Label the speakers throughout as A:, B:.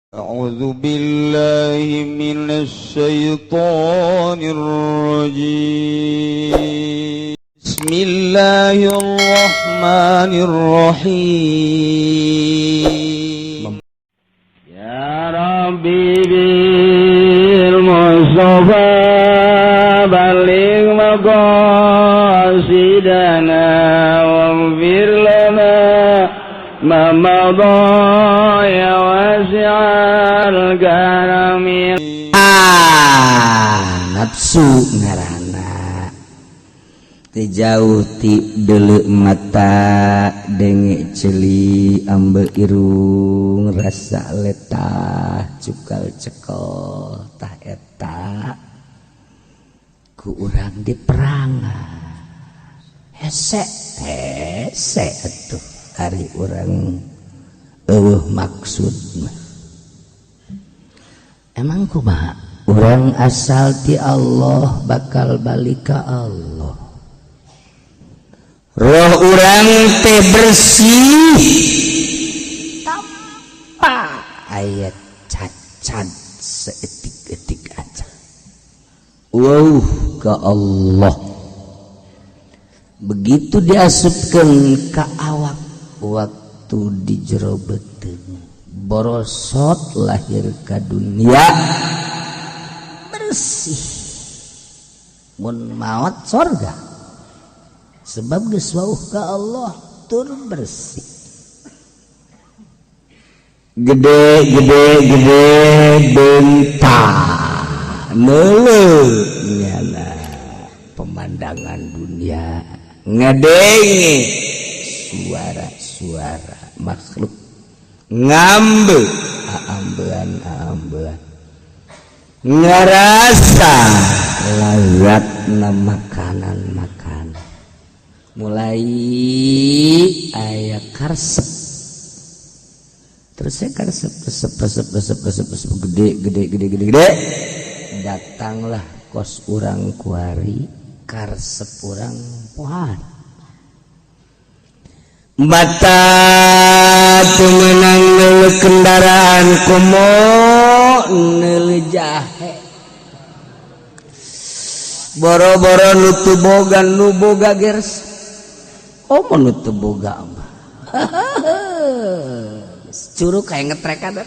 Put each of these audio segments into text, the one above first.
A: أعوذ بالله من الشيطان الرجيم. بسم الله الرحمن الرحيم.
B: يا ربي بالمصطفى بلغ مقاصدنا واغفر لنا ما مضى يا واسع الكرم.
C: Ah, nafsu ngarana teu jauh ti deuleu mata, denge ceuli, ambeu irung, rasa letah, cukal cekel. Tah, eta ku urang diperangan hese hese atuh, ari urang eueuh maksud mah. Emang kumaha? Urang asal ti Allah, bakal balik ka Allah. Roh urang teh bersih tanpa aya cacat seetik-etik aja. Wow, ke Allah. Begitu diasupkan ke awak, waktu di jero beuteung borosot lahir ke dunia bersih, mun maot sorga, sebab geus wauh ka Allah tur bersih. Gede gede gede, bentar neuleuh nyana pemandangan dunia, ngadenge suara-suara makhluk, ngambe aambean aambean, ngerasa lazat na makanan makan, mulai aya karsep. Terus saya karsep, resep resep resep resep resep, gede gede gede gede gede, datanglah kos urang kuari karsep urang pohan. Mata teu meunang neuleuh kendaraan, komo neuleuh jahe. Boro-boro nu teu boga, nu boga gers, oh, nu teu boga mah curug kayak ngetrekan,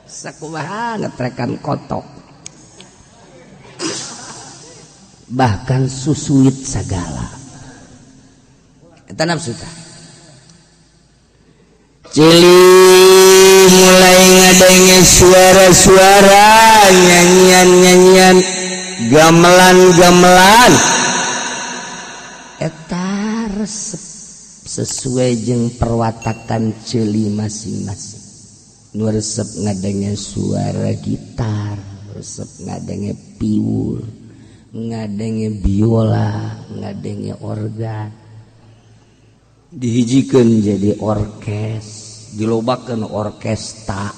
C: sakumaha ngetrekan kotok, bahkan susuit segala. Eta nafsu tah. Cili mulai ngadenge suara-suara nyanyian-nyanyian, gamelan-gamelan, eta resep sesuai jeung perwatakan ceuli masing-masing. Nu resep ngadenge suara gitar, resep ngadenge piul, ngadenge biola, ngadenge organ, dihijikeun jadi orkes, dilobakeun orkestra.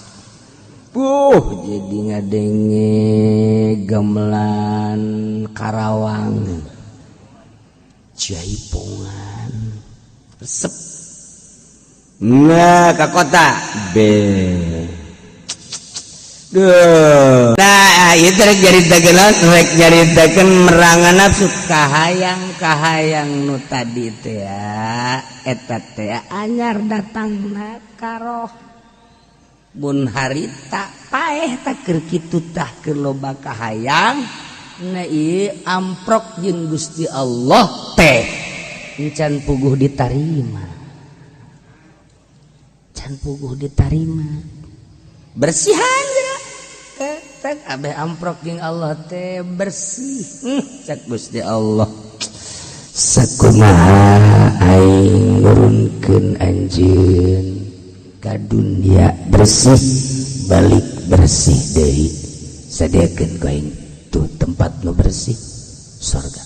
C: Jadi ngadenge gamelan Karawang, jaipongan, resep. Nah, ke kota B. Duh. Nah, itu rek nyaritakeun, rek nyaritakeun merangan nafsu, kahayang kahayang nu tadi teh ya, eta teh anyar datangna karoh. Mun harita paeh tak keur kitu tah, keur loba kahayang. Nah, ieu amprok jeung Gusti Allah teh encan puguh ditarima, can puguh ditarima. Bersihan teh teh abeh amprok jeung Allah teh bersih. Cek Gusti Allah, sakumaha aing nurunkeun anjeun ka dunia bersih, balik bersih deui, sadiakeun ku aing tuh tempat nu bersih, sorga.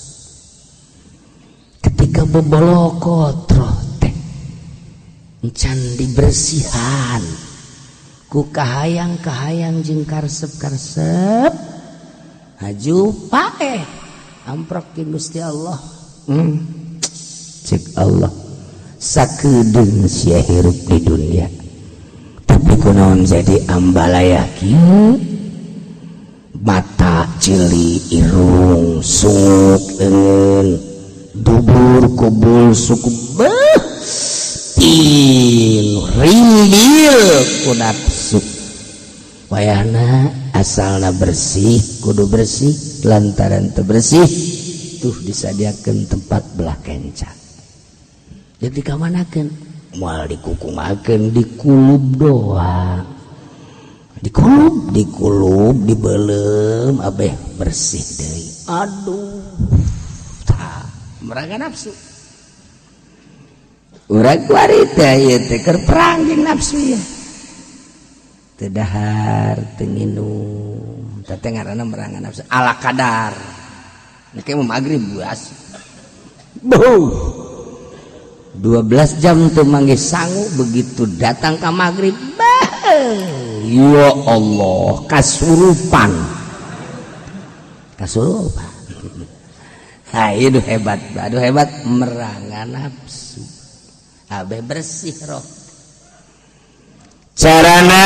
C: Ketika bobolokot roh teh encan dibersihan ku kahayang-kahayang jeung karesep-karesep, haju paeh amprok jeung Gusti Allah. Cek Allah, sakedeung sia hirup di dunia, tapi Kunaon jadi ambalaya kieu? Mata cili, irung sunguk, leungeun dubur kubul suku beuh tin rimbil ku nafsu. Wayahna asalna bersih kudu bersih, lantaran teu bersih tuh disadiakeun tempat belah kenca. Jadi kamanakeun? Moal dikukumakeun, dikulub doang. Dikulub, dikulub, dibelem abeh bersih deui. Aduh, tah meraga nafsu. Urang kuari teh ieu teh keur perang jeung nafsu ieu. Teu dahar, teu nginum, teh ngaranna merangan nafsu ala kadar. Engke mau magrib buas. Beuh. 12 jam teu manggih sangu, begitu datang ka magrib, bah, ya Allah, kasurupan. Kasurupan. Hai, aduh hebat, aduh hebat merangan nafsu. Abe bersih roh. Carana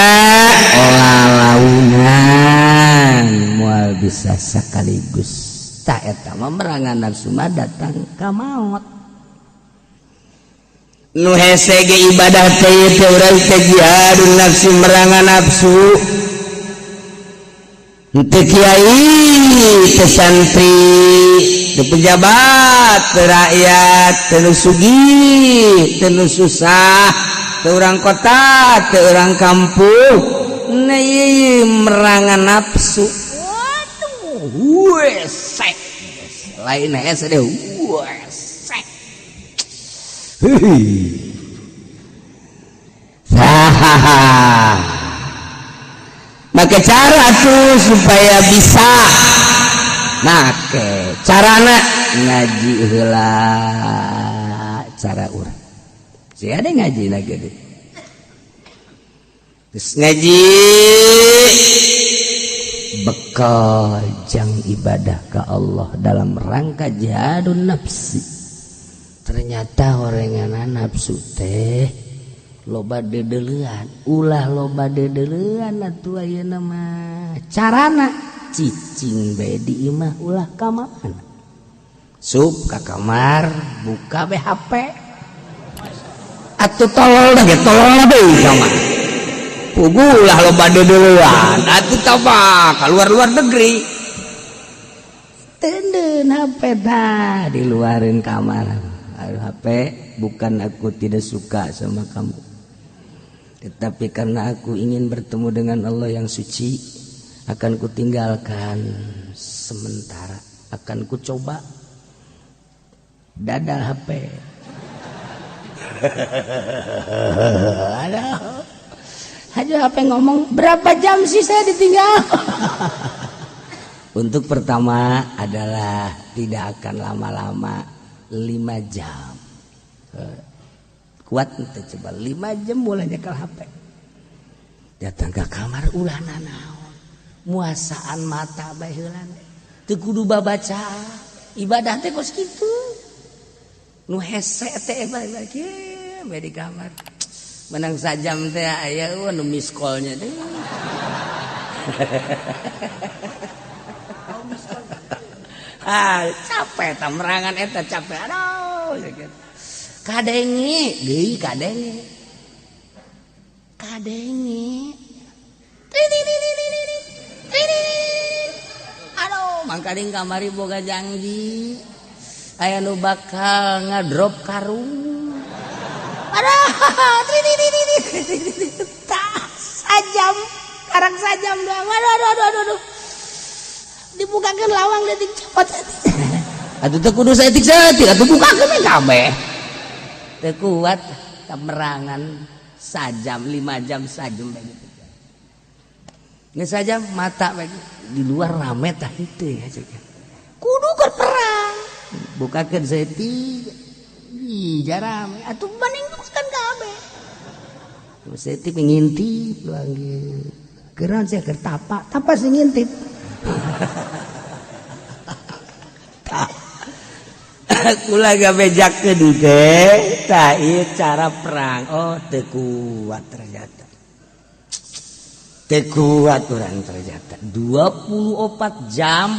C: lalaunan moal bisa sekaligus. Tak eta mah merangan nafsu mah datang ka maot. Nu hese ge ibadah teh teh urang teh jihadun nafsi merangan nafsu. Teu kiai, teu santri, teu pejabat, teu rakyat, teu nu sugih, teu nu susah, teu urang kota, teu urang kampung. Nah ieu merangan nafsu. Waduh, wesek. Lain hese deh, wesek. Maka cara tuh supaya bisa, make carana ngaji heula cara urang. Si ada ngaji na gede. Terus ngaji bekal jang ibadah ke Allah dalam rangka jihadun nafsi. Ternyata horengan nafsu teh loba dedelean, ulah loba dedelean atuh ayeuna mah. Carana cicing bae di imah ulah ka mana. Sup ka kamar, buka bae HP. Atuh tolol dah ge tolol deui ka mah. Puguh ulah loba dedelean, atuh tabah ka luar-luar negeri. Teuneun HP tah diluarin kamar. Aduh HP, bukan aku tidak suka sama kamu, tetapi karena aku ingin bertemu dengan Allah yang suci, akan kutinggalkan sementara, akan kucoba. Dadah HP. Aduh. Aduh HP ngomong, berapa jam sih saya ditinggal? Untuk pertama adalah tidak akan lama-lama, 5 jam. Kuat ente coba 5 jam mulai nyekel HP. Datang ke kamar ulah nanaon. Muasaan mata bae heulana. Teu kudu babaca. Ibadah teh kos kitu. Nu hese teh bae kieu bae di kamar. Menang sajam teh aya nu miss call-nya teh. Ah, capek ta merangan eta capek. Aduh, sakit. Kadenge, deui kadenge. Kadenge. Aduh, mangkaning kamari boga janji. Aya nu bakal ngadrop karung. Aduh, sajam, karang sajam doang. Aduh, aduh, aduh, aduh. Dibukakan lawang detik cepat. Atuh teu kudu saeutik-saeutik, atuh bukakeun we kabeh. Teu kuat merangan sajam 5 jam sajam begitu. Geus sajam mata begitu. Di luar rame tah henteu ya cek. Kudu keur perang. Bukakeun saeutik. Ih, jarame atuh banding bukakeun kabeh. Saeutik ngintip lagi. Keran saya keur tapa, tapa sing ngintip. Kula gabejakeun teh, tah ieu cara perang. Oh, teu kuat ternyata. Teu kuat urang ternyata 24 jam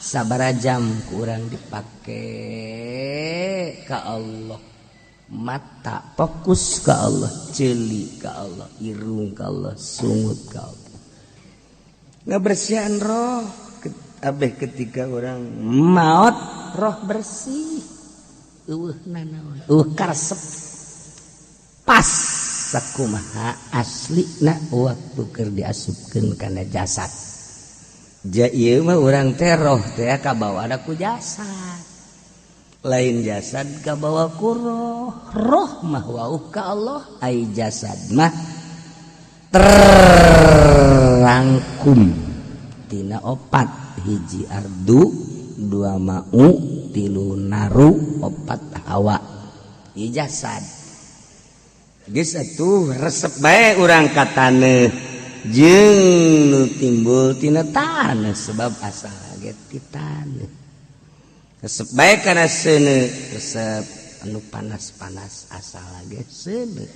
C: sabara jam kurang dipake ka Allah. Mata fokus ka Allah, ceuli ka Allah, irung ka Allah, sungut ka Allah. Ngabersihan roh abeh ketika orang maot roh bersih eueuh nanaon eueuh karesep pas sakumaha aslina waktu keur diasupkeun kana jasad. Ja ieu mah urang teh roh teh kabawa ku jasad, lain jasad kabawa ku roh. Roh mah wauh ka Allah, ai jasad mah terangkum tina opat, hiji ardu, dua ma'u, tilu naru, opat hawa. Ieu jasad geus atuh resep bae urang ka taneuh jeung nu timbul tina taneuh sebab asal ge ti taneuh. Resep bae kana seuneu, resep anu panas-panas asal ge seuneu.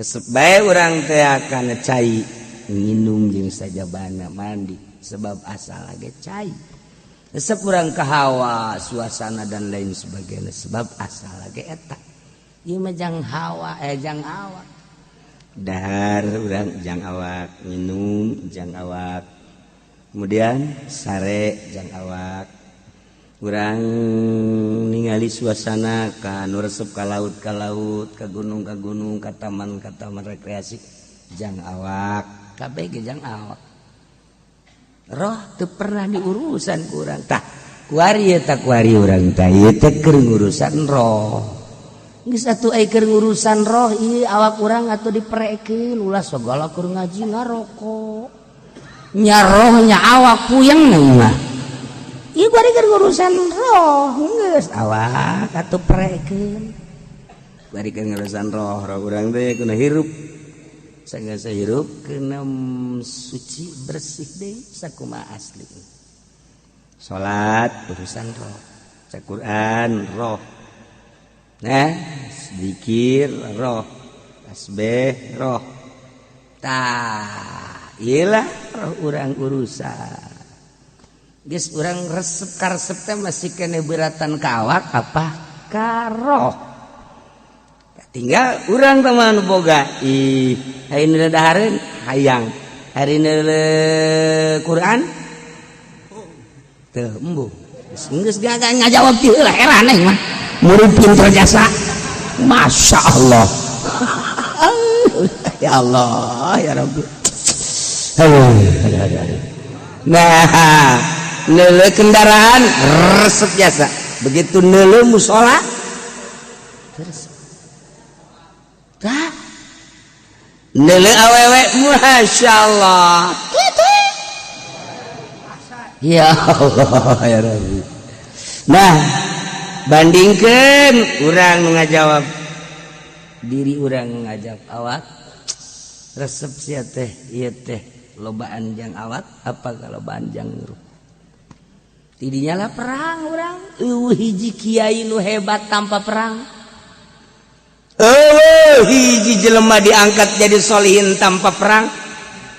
C: Resep bae urang teh kana cai nginum jeung sajabana mandi sebab asal ge cai. Resep urang ka hawa, suasana dan lain sebagainya sebab asal ge eta. Ieu mah jang hawa jang awak.
D: Dahar urang jang awak, minum jang awak. Kemudian sare jang awak. Urang ningali suasana ka nu resep ka laut, ka gunung, ka taman rekreasi jang awak.
C: Kabeh ge jang awak. Roh teu pernah diurusan ku urang. Tah, kuari eta kuari urang tah ieu teh keur ngurusan roh. Geus atuh ai keur ngurusan roh ieu awak urang atuh diperekeun ulah sagala keur ngaji ngarokok. Nya roh nya awak puyeng mah. Ieu bari keur ngurusan roh geus awak atuh perekeun.
D: Bari keur ngurusan roh, roh urang teh kudu hirup.
C: Sanggeus hirup kena suci bersih deui sakumaha asli.
D: Salat
C: urusan roh,
D: baca Quran roh. Nah, zikir roh, tasbih roh.
C: Tah, iyalah roh urang urusan. Geus urang resep karesep teh masih kene beratan ka awak apa ka roh.
D: Tinggal urang teman boga ih hari ini dahareun hayang, hari ini Quran teu embung.
C: Geus gagal ngajawab ti heula heran aing mah. Murid pinter jasa. Masya Allah. Ya Allah, ya Rabbi.
D: Nah, neuleuh kendaraan resep jasa. Begitu neuleuh musola
C: terus. Tah.
D: Neuleuh awewe masya Allah.
C: Ya Allah, ya Rabbi.
D: Nah, bandingkan urang ngajawab
C: diri urang ngajawab awak resep sia teh ieu teh lobaan jang awak apa kalobaan jang ruh. Tidinya lah perang urang eueuh hiji kiai nu hebat tanpa perang.
D: Eueuh hiji jelema diangkat jadi solihin tanpa perang.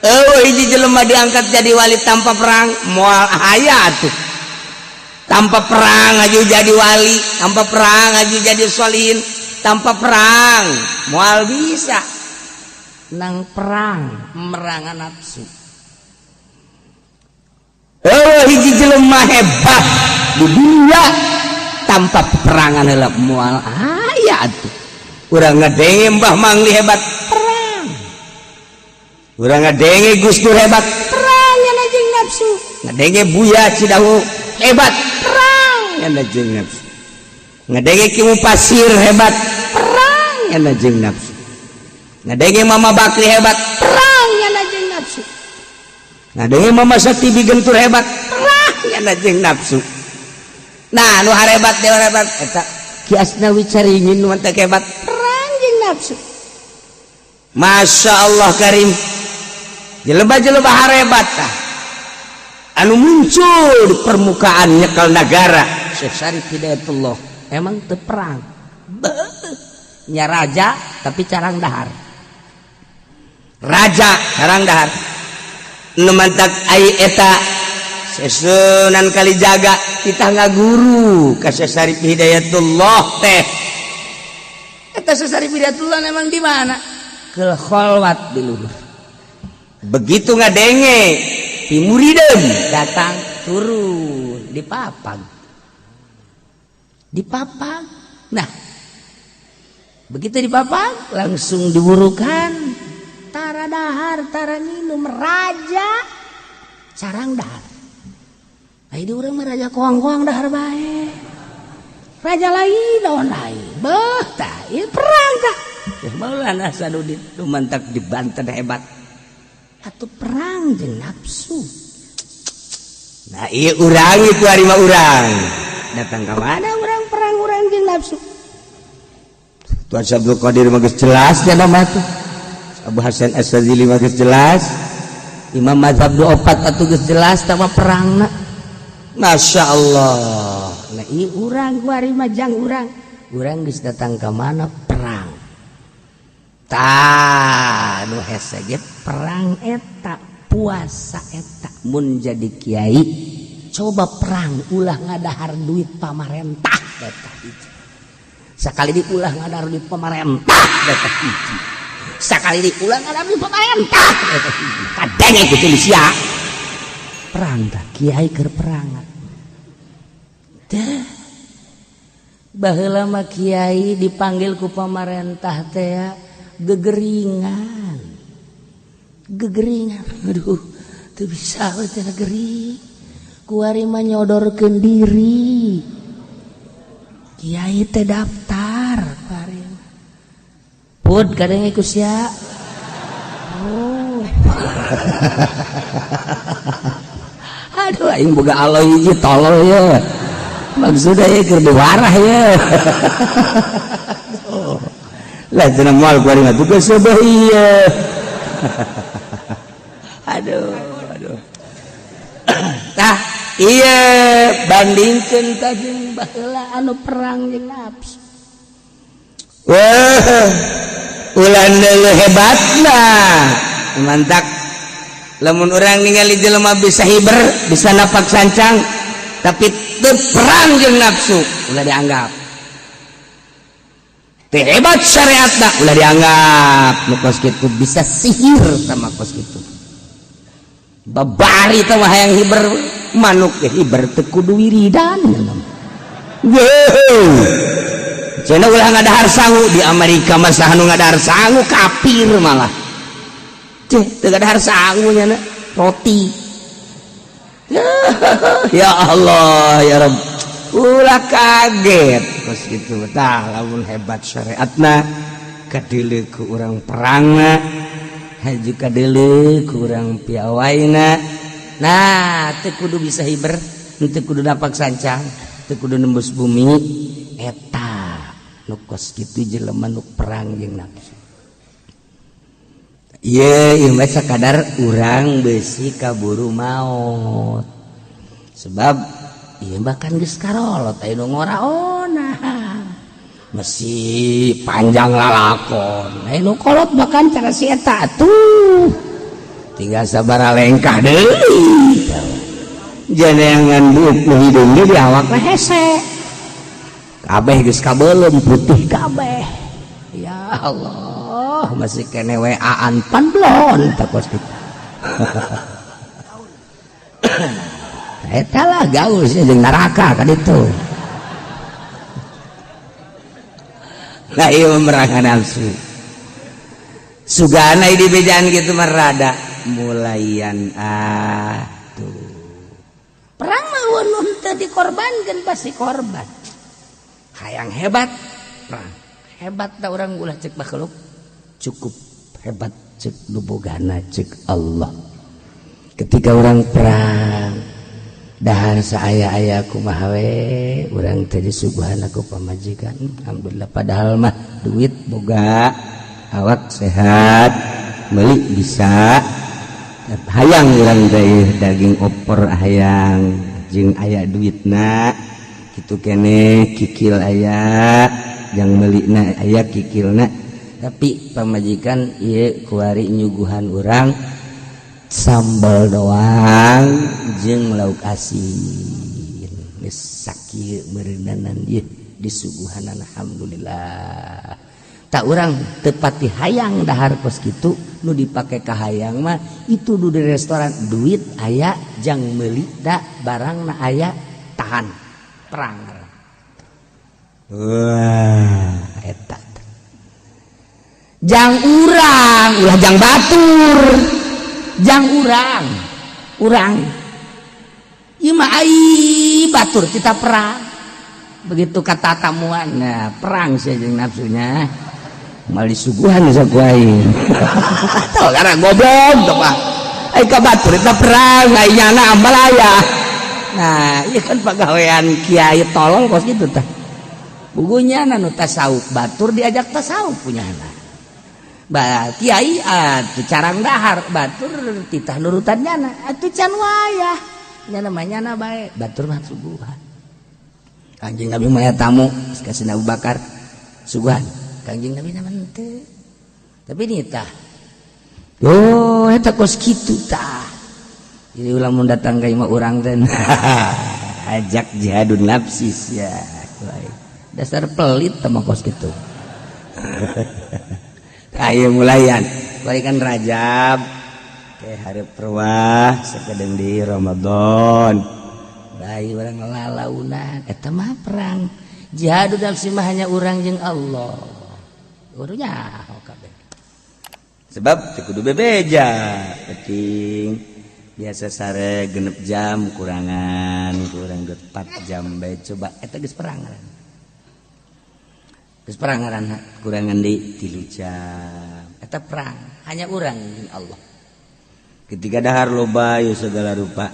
D: Eueuh hiji jelema diangkat jadi wali tanpa perang, moal aya atuh. Tanpa perang aja jadi wali, tanpa perang aja jadi solihin, tanpa perang moal bisa.
C: Nang perang merangan nafsu.
D: Eueuh hiji jelema hebat di dunia tanpa peperangan heula moal aya atuh. Urang ngadenge Mbah Mangli hebat perang. Urang ngadenge Gus Dur hebat perang nya jeung nafsu. Ngadenge Buya Cidahu hebat perang nya jeung nafsu. Ngadenge Ki Mupasir hebat perang nya jeung nafsu. Ngadenge Mama Bakri hebat perang nya jeung nafsu. Ngadenge Mama Sakti Bigentur hebat perang nya jeung nafsu. Nah, nu hebat dewa hebat eta Ki Asnawi Caringin nu teh hebat
C: perang jeung nafsu.
D: Masya Allah karim. Jelema-jelema harebat tah anu muncul di permukaan nyekel nagara.
C: Syekh Syarif Hidayatullah emang teu perang. Nya raja tapi carang dahar.
D: Raja sarang dahar nu mantak ai eta Sunan Kalijaga kita ngaguru ka Syekh Syarif Hidayatullah teh. Eta Syekh Syarif Hidayatullah memang di mana? Ke kholwat di luhur. Begitu ngadenge di muridem datang turun di papag. Di papag. Nah, begitu di papag langsung diburukan tara dahar tara minum raja sarang dahar. Ai di urang mah raja koang-koang dahar bae. Raja lain lawan lain. Beuh tah, ieu perang tah. Ya Maulana Hasanuddin nu mantak di Banten hebat. Atuh perang jeung nafsu. Nah, ieu urang itu ari mah urang. Datang ka mana urang perang urang jeung nafsu. Tuan Abdul Qadir mah geus jelas cenah mah tuh. Abu Hasan Asy-Syadzili mah geus jelas. Imam mazhab du opat atuh geus jelas tah mah perangna. Masya Allah. Nah, ieu urang kuari mah jang urang. Urang geus datang ka mana perang. Tah, nu hese ge perang eta, puasa eta. Mun jadi kiai, coba perang ulah ngadahar duit pamarentah eta hiji. Sakali di ulah ngadahar duit pamarentah eta hiji. Sakali di ulah ngadahar duit pamarentah eta hiji. Kadenge ku tulis sia. Perang tah kiai keur perangan. Teh baheula mah kiai dipanggil ku pamarentah teh gegeringan. Gegeringan. Aduh, teu bisa we teh gering. Kuari mah nyodorkeun diri. Kiai teh daftar kuari mah. Pud kadenge ku sia. Oh. Aduh aing boga Allah hiji tolol ye. Maksudnya ye keur diwarah ye. Lah cenah moal kuari mah tugas seubeuh ieu. Aduh, aduh. Tah, ieu bandingkeun tah jeung baheula anu perang jeung nafsu. Wah, ulah deuleu hebatna. Mantak lamun urang ningali jelema bisa hiber, bisa napak sancang, tapi teu perang jeung nafsu, ulah dianggap. Teu hebat syariatna, ulah dianggap. Nu kos kitu bisa sihir sama kos kitu. Babari teh mah hayang hiber, manuk ge hiber teu kudu wiridan. Weuh. Cenah ulah ngadahar sangu di Amerika mah saha nu ngadahar sangu kafir malah. Ceh, teu ngadahar sangu nya roti. Ya Allah ya Rabb. Ulah kaget kos kitu tah lamun hebat syariatna kadeuleu ku urang perangna haju kadeuleu ku urang piawaina. Nah, teu kudu bisa hiber, teu kudu napak sancang, teu kudu nembus bumi eta nu kos kitu jelema nu perang jeung nafsu. Ieu ieu mah sakadar urang beusi kaburu maot. Sebab ieu bahkan geus karolot aya nu ngoraona. Masih panjang lalakon. Aya nu kolot bahkan cara si eta atuh. Tinggal sabaraha lengkah deui. Janeangan duit nu hideung di awak mah hese. Kabeh geus kabeuleum putih kabeh. Ya Allah, masih kene WA-an pan blon tah kos kitu. Eta lah gaul sih jeung neraka kan itu. Nah ieu memerangan nafsu. Sugana di bejaan gitu mah rada mulaian ah tuh. Perang mah nu teu dikorbankeun pasti korban. Hayang hebat perang. Hebat da urang ulah cek makhluk. Cukup hebat cek nu bogana cek Allah. Ketika orang perang dahar saaya-aya kumaha we urang teh disuguhan ku pamajikan. Alhamdulillah padahal mah duit boga, awak sehat, meuli bisa. Hayang urang teh daging opor hayang jeung aya duitna kitu keneh kikil aya, jang meulina aya kikilna.
C: Tapi pamajikan ieu kuari nyuguhan urang sambal doang jeung lauk asin. Geus sakieu meureunnanan ieu disuguhan alhamdulillah. Tak urang tepati hayang dahar kos kitu nu dipake ka hayang mah itu du di restoran duit aya jang meuli da barangna aya tahan perang. Wah eta jang urang ulah jang batur jang urang urang ieu mah ai batur kita perang begitu kata tamuan nah perang sia jeung nafsunya mal disuguhan bisa ku aing tau karena goblok tau mah ai ka batur eta perang ai nyana ambal aya. Nah ieu kan pagawean kiai tolol kos kitu tah bugunya nu tasawuf batur diajak tasawuf punyana ba kiai atuh carang dahar batur titah nurutan nyana atuh can wayah nyana mah nyana bae batur mah suguhan. Kanjeng Nabi mah tamu kasih Abu Bakar suguhan Kanjeng Nabi nama henteu tapi nitah oh eta kos kitu tah. Jadi ulah mun datang ka imah urang teh ajak jihadun nafsi sia dasar pelit teh mah kos kitu. Ayo mulayan bari kan Rajab ke hari perwah sakedeung di Ramadan bae urang lalaunan eta mah perang jihadun nafsi mah hanya urang jeung Allah. Urunya kabeh.
D: Sebab teu kudu bebeja penting biasa sare 6 jam kurangan kurang 4 jam bae coba eta geus perang ngaran. Geus perang ngaran kurangan deui 3 jam.
C: Eta perang hanya urang jeung Allah.
D: Ketika dahar loba ieu segala rupa.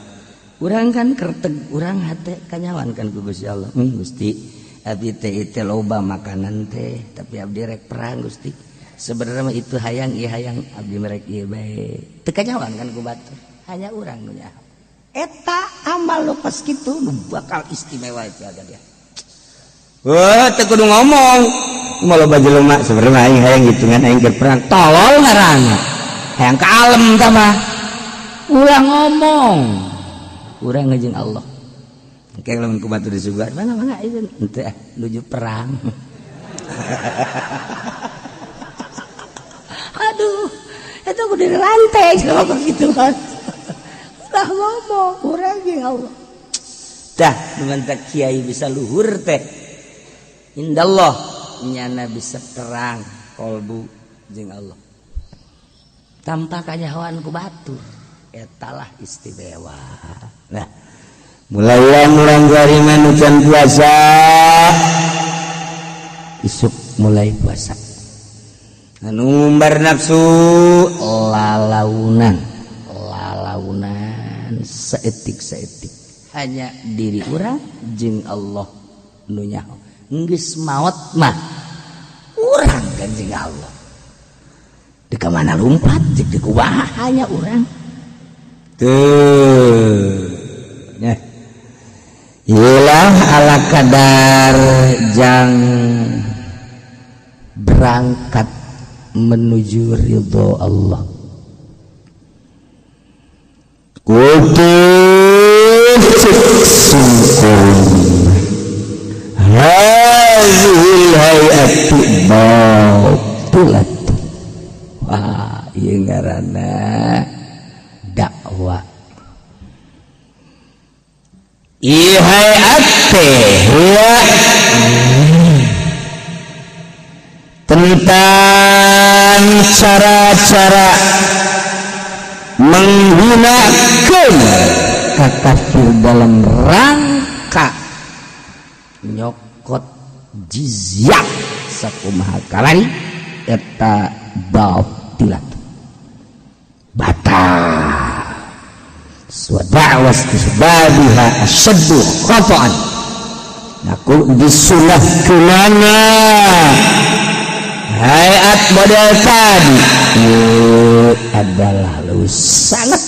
C: Urang kan kerteg urang hate kanyawan kan ku Gusti Allah. Gusti abdi teh teh loba makanan teh tapi abdi rek perang Gusti sebenarnya mah itu hayang ieu hayang abdi merek ieu bae teu kanyawan kan ku batur hanya urang nu nyaho eta amal nu kos kitu nu bakal istimewa itu aga dia.
D: Wah teu kudu ngomong mah loba jelema sebenarnya aing hayang hitungan aing keur perang
C: tolol ngaranna hayang ka alem tah mah ulah ngomong urang jeung Allah.
D: Kayak lamun ku batur disuguhan
C: mana mana itu henteu nuju perang. Aduh itu kudu dirantai kalau begitu kan. Ulah ngomong urang jeung Allah.
D: Dah nu kiai bisa luhur teh
C: indallah nyana bisa perang kolbu jeung Allah tanpa kanyahoan ku batur etalah istimewa.
D: Nah mulai mulai manucan puasa
C: isuk mulai puasa
D: anu ngumbar nafsu
C: lalaunan lalaunan seetik-seetik hanya diri urang jeung Allah nu nyaho geus maot mah urang kan jeung Allah di ka mana lumpat jeung di kumaha hanya urang
D: tuh nya.
C: Ilah ala kadar jang berangkat menuju ridho Allah.
D: Kutu sungkung hazil hayati batilat.
C: Wah, ieu ngaranna dakwah.
D: Ihayat ya tentang cara-cara menggunakan
C: kafir dalam rangka nyokot jizyah sakumaha kalari eta batilat batal wa da'was isbabiha asyaddu khata'an.
D: Aku disunah kenana hayat model tadi
C: adalah lu sangat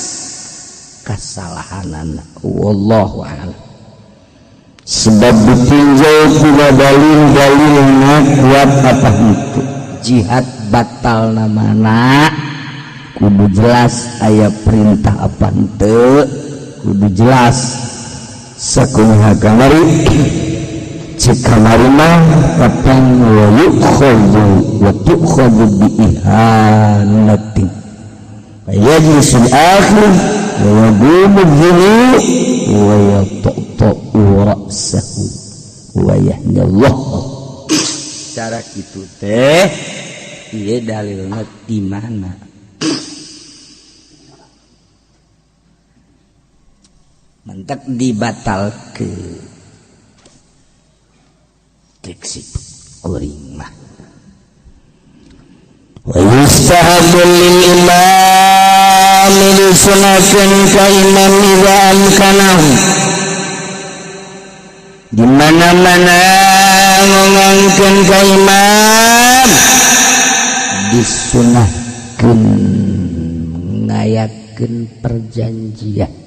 C: kesalahanan wallahu a'lam.
D: Sebab ditinjau kuma dalil-dalilnya kuat apa itu
C: jihad Batal namana kudu jelas aya perintah apa henteu, kudu jelas
D: Sakumaha kamari cek kamari mah kapan wa yu'khadhu wa tu'khadhu bi ihanatin yajlisul akhir wa yaqumu dhulu wa yata'u ra'sahu wa yahnallah.
C: Cara kitu teh ieu dalilna di mana? Mentek dibatalkeun cek si kuring mah.
D: Wa yustahabbu lil imam disunahkeun ka imam idza amkanahu, di mana-mana ngongongkeun ka imam
C: disunahkeun ngayakeun perjanjian.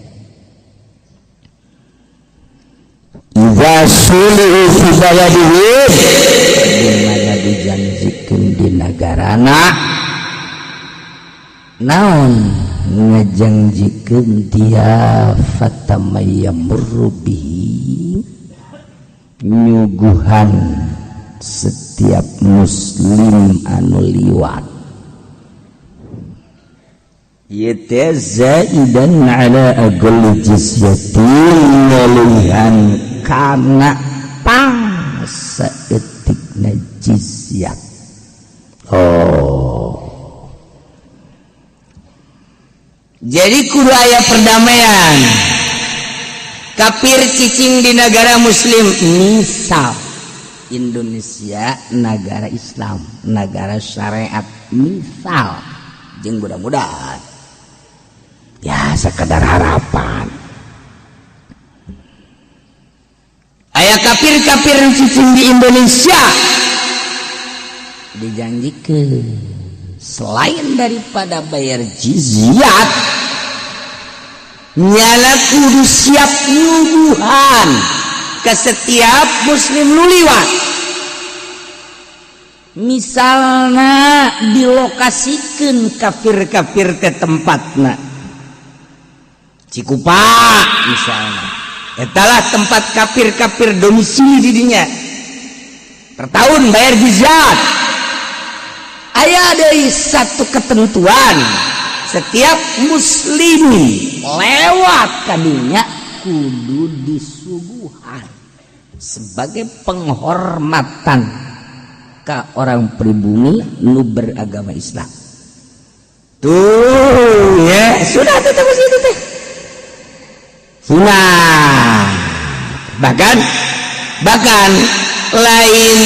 D: Idza sulihu fi baladihi,
C: di mana dijanjikeun di nagarana naon ngajanjikeun dia fatamayamurru bihi, nyuguhan setiap muslim anu liwat ieu teh zaidan ala aqalli jizyatin, ngalihan kana pang saeutikna jizyah. Oh, jadi kudu aya perdamaian. Kafir cicing di negara muslim, misal Indonesia negara Islam, negara syariat, misal jeung mudah-mudahan ya sekedar harapan. Aya kafir-kafir cicing di Indonesia dijanjikeun selain daripada bayar jizyat, nyala kudu siap nyuguhan ke setiap muslim nu liwat. Misalna dilokasikeun kafir-kafir ke tempatna Cikupa misalna, etalah tempat kafir-kafir domisili di dinya, per tahun bayar jizyat. Aya deui satu ketentuan, setiap muslim lewat kadinya kudu disuguhan sebagai penghormatan ka orang pribumi nu beragama Islam. Tuh ya, sudah tetap situ teh. Sunah. Bahkan lain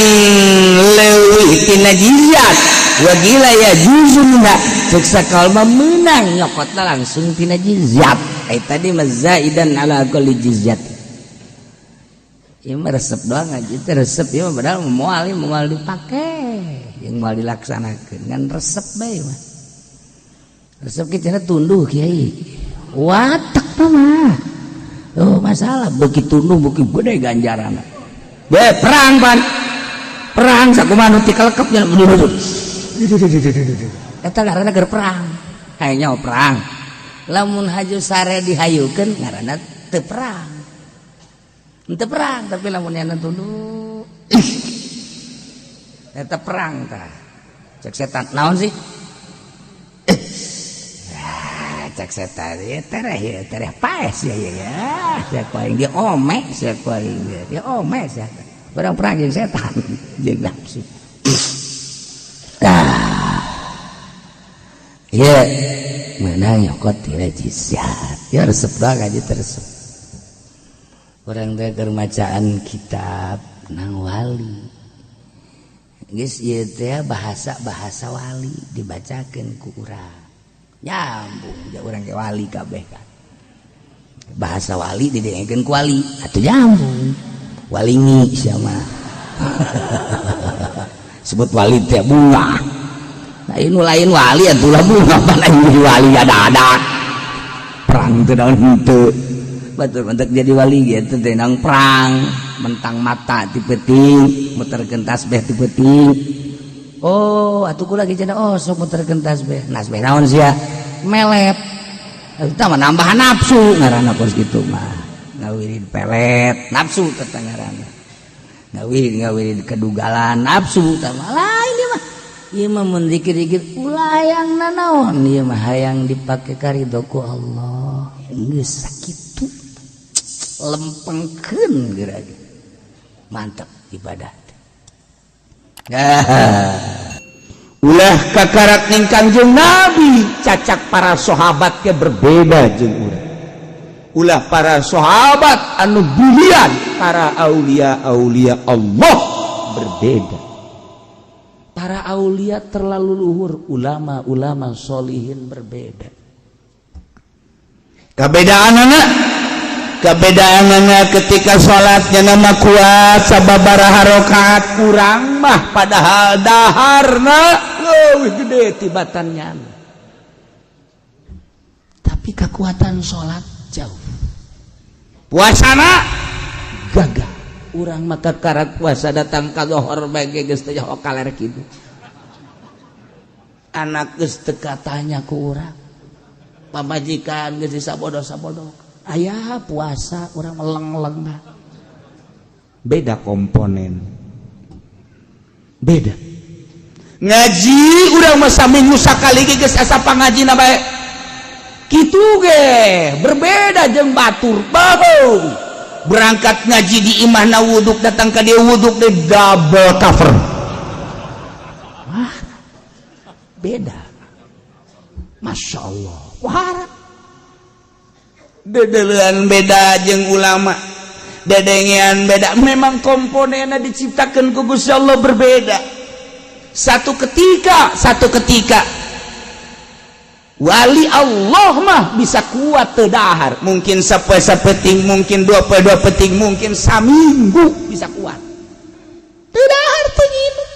C: leuwih tina jizyat, wa gila ya juzunna cek sakalma meunang nyokotna langsung tina jizyat. Ai tadi mazaidan ala aqalli jizyat. Ieu mah resep doang aja teh resep ieu mah, padahal moal dipake, jeung moal dilaksanakeun ngan resep bae mah. Resep ki cenah tunduh kiai. Watak mah. Oh masalah beuki tunduh beuki gede ganjaranna. Be perang pan. Perang sakumaha nu tikelekep nya. Eta ngaranna keur perang. Hayang nyaho perang. Lamun haju sare dihayukeun ngaranna teu perang. Teu perang tapi lamun nyana tunduh. Eta perang tah. Cek setan naon sih? Cek setan ya tereh paes ya ya. Cek paling dia omek, cek paling dia omek ya. Barang perang jeung setan jeung nafsu. Tah. Ieu mana nyokot tina jizyat. Ya resep banget aja teresep. Urang teh keur macaan kitab nang wali. Geus ieu teh bahasa-bahasa wali dibacakeun ku urang. Nyambung ja urang ke wali kabeh kan. Bahasa wali didengekeun ku wali atuh nyambung. Walingi sia mah. Sebut wali teh bunga. Nah ini lain wali atuh lah bunga pan aing jadi wali ada-ada. Perang teh naon henteu. Batur mentek jadi wali gitu teh nang perang, mentang mata ti peuting, muterkeun tasbih ti peuting. Oh, atuh kula ge cenah, oh sok muterkeun tasbih. Tasbih naon sia? Melet. Eta mah nambah nafsu ngaranna kos kitu mah. Ngawirid pelet, nafsu teh ngaranna. Ngawirid ngawirid kedugalan nafsu tah mah lain ieu mah. Ieu mah mun zikir-zikir ulah hayang nanaon, ieu mah hayang dipake karidho ku Allah. Geus sakitu. Lempengkeun geura ge. Mantap ibadah.
D: Ulah kakarat ning Kangjeng Nabi, cacak para sahabat ke berbeda jeung urang. Ulah para sahabat anu bilian para aulia aulia Allah berbeda.
C: Para aulia terlalu luhur, ulama-ulama solihin berbeda.
D: Kabedaan anak, kebedaan anak ketika sholatnya nama kuat sababaraha rakaat, kurang mah padahal daharna leuwih gede tibatannya.
C: Tapi kekuatan sholat jauh.
D: Puasana
C: gagah. Urang maka karat puasa datang ka lohor bae geus teh kaler kitu. Anak geus teu katanya ku urang. Pamajikan geus disabodo-sabodo. Aya puasa urang meleng-leng.
D: Beda komponen. Beda. Ngaji urang mah saminggu sakali ge geus asa pangajina bae. Kitu ge berbeda jeung batur. Bau. Berangkat ngaji di imahna wuduk, datang ka dia wuduk di double cover.
C: Wah, beda. Masya Allah. Wah,
D: dedelean beda jeung ulama, dedengean beda. Memang komponennya diciptakan ku Gusti Allah berbeda. Satu ketika wali Allah mah bisa kuat teu dahar, mungkin sapoe sapeting, mungkin dua poe dua peting, mungkin saminggu bisa kuat teu dahar, teu nginum.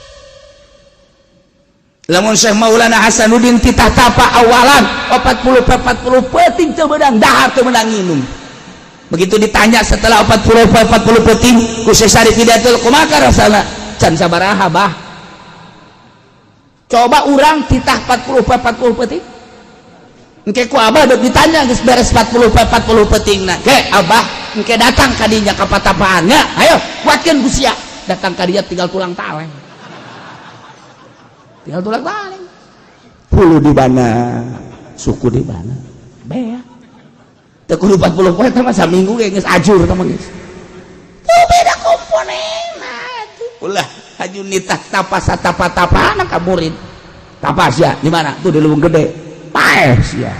D: Lamun Syekh Maulana Hasanuddin titah tapa awalan 40 40 peting teu meunang dahar, teu meunang nginum. Begitu ditanya setelah 40 40 peting ku Syekh Syarif Hidayatul, kumaha rasana? Can sabaraha, bah. Coba urang titah 40 40 peting. Engke ku abah dek ditanya geus beres 40 40 peting na. Ke abah engke datang ka dinya ka patapaannya, ayo kuatkeun ku sia. Datang ka dinya tinggal tulang taleng. Tinggal tulang taleng. Hulu di mana? Suku di mana? Bea. Teu kudu 40 poe teh mah, saminggu ge geus ajur teh mah geus. Tuh beda komponen atuh. Ulah haju nitah tapa satapa-tapana ka murid. Tapa sia di mana? Tuh di Leuweung Gede. Paeh sia.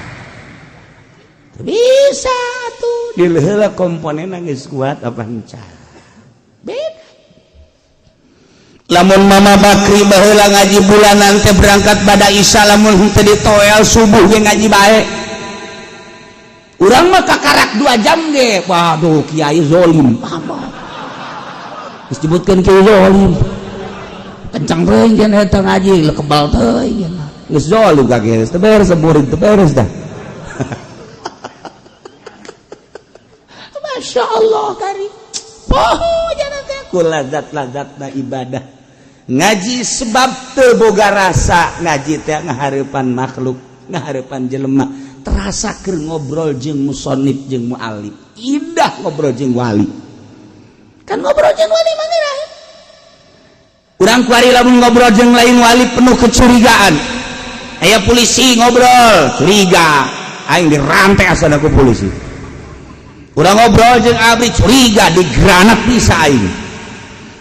D: Teu bisa tuh. Diheula komponen geus kuat apa encan. Beda. Lamun Mama Bakri baheula ngaji bulanan teh berangkat pada Isya, lamun henteu ditoel subuh ge ngaji bae. Urang mah kakarak 2 jam ge. Waduh, kiai zolim. Apa? Geus disebutkeun kiai zolim. Kencang teuing cenah eta ngaji, kebal teuing. Geus zolim ka geus teu beres murid teu beres dah. Masya Allah kari. Poho jangan teh ku lazat-lazatna ibadah. Ngaji sebab teu boga rasa ngaji teh ngahareupan makhluk, ngahareupan jelema. Terasa keur ngobrol jeung musonib jeung mualif. Indah ngobrol jeung wali. Kan ngobrol jeung wali mah ngerahin. Urang kuari lamun ngobrol jeung lain wali penuh kecurigaan. Aya polisi ngobrol, curiga. Aing dirantai asana ku polisi. Urang ngobrol jeung abri curiga digranat bisa aing.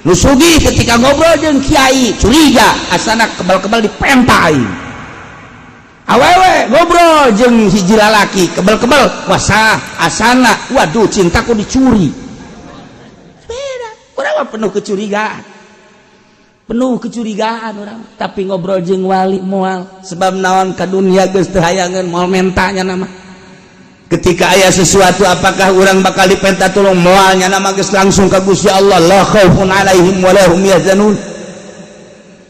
D: Nu sugih ketika ngobrol jeung kiai curiga asana kebal-kebal dipenta aing. Awewe ngobrol jeung hiji lalaki kebal-kebal wasah asana waduh cintaku dicuri. Beda, urang mah penuh kecurigaan. Penuh kecurigaan urang, tapi ngobrol jeung wali moal sebab naon, ka dunia geus teu hayangeun, moal mentanya nama. Ketika aya sesuatu apakah orang bakal dipenta tolong, moalnya nama geus langsung ka Gusti Allah, la khaufun alaihim wa lahum yahzanun.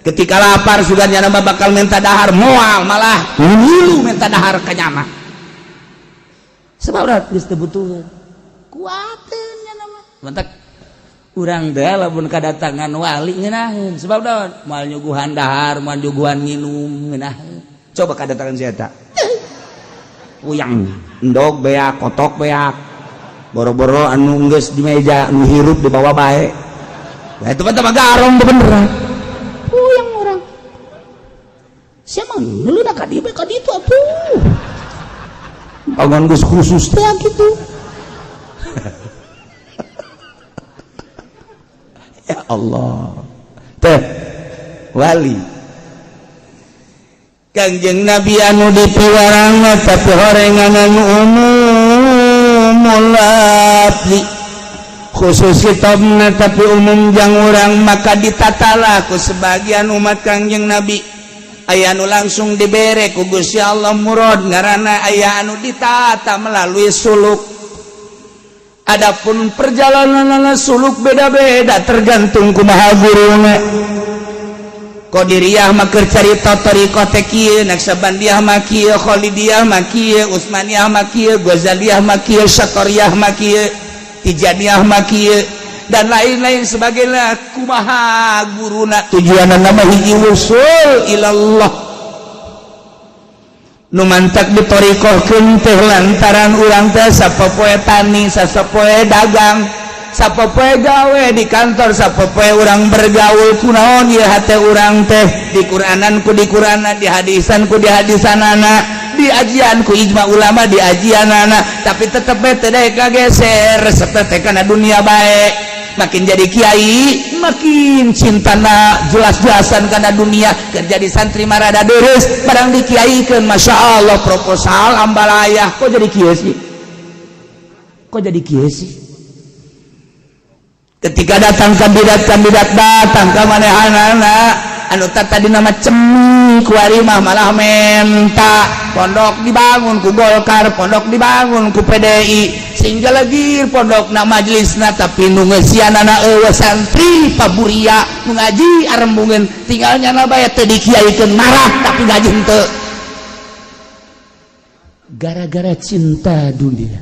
D: Ketika lapar sudah nama bakal minta dahar moal, malah ngilu minta dahar ka nyana sebab udah geus teu butuheun kuateun nya nama. Mantak
C: Urang teh lamun kadatangan wali ngeunaheun, sebab naon? Moal nyuguhan dahar, moal nyuguhan nginum, ngeunaheun.
D: Coba kadatangan si eta. Puyang, endog beak, kotok beak. Boro-boro anu geus di meja, nu hirup dibawa bae. Nah, itu mah garong beneran.
C: Puyang orang. Siapa ngeuleuh ka dieu ka ditu atuh.
D: Bangun geus khusus
C: teh gitu.
D: Ya Allah. Teh wali.
C: Kangjeng Nabi anu dipiwarangna tapi horengan anu umum lafzi khusus kitabna tapi umum jang urang, maka ditatalah ku sebagian umat Kangjeng Nabi. Aya anu langsung dibere ku Gusti Allah murad ngaranna, aya anu ditata melalui suluk. Adapun perjalanan suluk beda-beda tergantung kumaha guruna. Qadiriyah mah keur carita thariqah teh kieu, Naqsyabandiyah mah kieu, Khalidiyah mah kieu, Utsmaniyah mah kieu, Ghazaliyah mah kieu, Syatariyah mah kieu, Tijaniyah mah kieu, dan lain-lain sebagainya. Kumaha guruna tujuanna mah hiji, wusul ilallah. Nu mantak ditoriqohkeun teh lantaran urang teh sapopoe tani, sapopoe dagang, sapopoe gawe di kantor, sapopoe urang bergaul, kunaon ieu hate urang teh di Quranan ku di Qur'ana, di hadisan ku di hadisanana, di ajian ku ijma ulama di ajianana, tapi tetep bae teu daek kageser resep teh kana dunia bae. Makin jadi kiai makin cintana jelas-jelasan kana dunia, keur jadi santri marada deres, barang dikiaikeun Masya Allah proposal ambalayah. Kok jadi kieu sih? Kok jadi kieu sih? Ketika datang kandidat-kandidat datang ke manehanana anu tadi nama cemi kuari mah malah menta pondok dibangun ku Golkar, pondok dibangun ku PDI, sehingga lagi pondok na majelisna tapi nu ngeusianana eueuh, santri paburia nu ngaji arembungeun, tinggalnya na bae teu dikiaikeun marah tapi ngaji henteu gara-gara cinta dunia.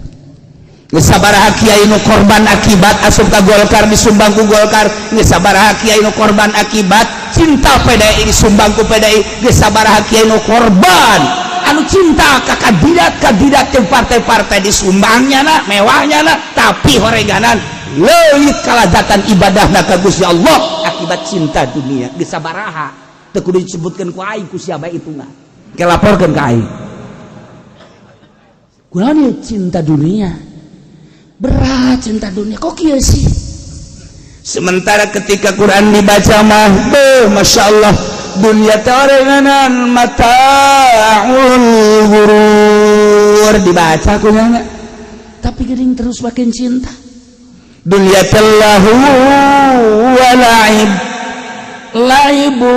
C: Geus sabaraha kiai nu korban akibat asup ka Golkar disumbang ku Golkar, geus sabaraha kiai nu korban akibat cinta PDI disumbang ku PDI, geus sabaraha kiai nu korban anu cinta ka kandidat-kandidat jeung partai-partai disumbangnya na mewahnya na, tapi horeganan leuit kalazatan ibadahna ka Gusti Allah akibat cinta dunia. Geus sabaraha teu kudu disebutkeun ku aing, ku siapa hitungan ke laporkeun ka aing. Kunaon cinta dunia? Berat cinta dunia, kok kieu sih? Sementara ketika Quran dibaca mah, beuh, Masya Allah, dunia teh orenganan mataul ghurur dibaca kunyana, tapi geuning terus makin cinta dunia teh lahu wa la'ib laibu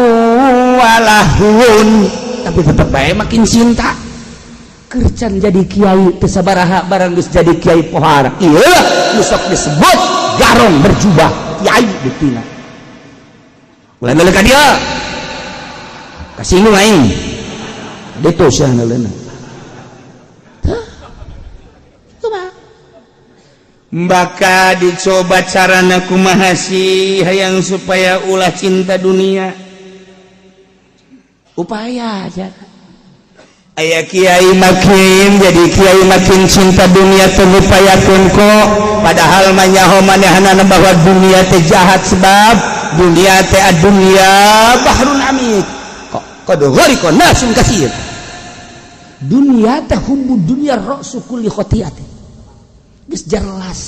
C: wa lahun, tapi tetep bae makin cinta. Kercan jadi kiai teu sabaraha barang geus jadi kiai pohara, ieu nu sok disebut garong berjubah kiai buktina. Ulah ngeuleuh ka dieu, kasinggung aing ditu sia ngeuleuna. Kumaha baka dicoba carana kumaha sih hayang supaya ulah cinta dunia? Upaya aja. Aya kiai makin jadi kiai makin cinta dunia teu ngupayakeun kok, padahal mah nyaho manehanana bahwa dunia teh jahat, sebab dunia teh dunia bahrun amik kok qad ghariqa nasun katsir. Dunia teh hubbu dunia ra'su kulli khati'atin, geus jelas,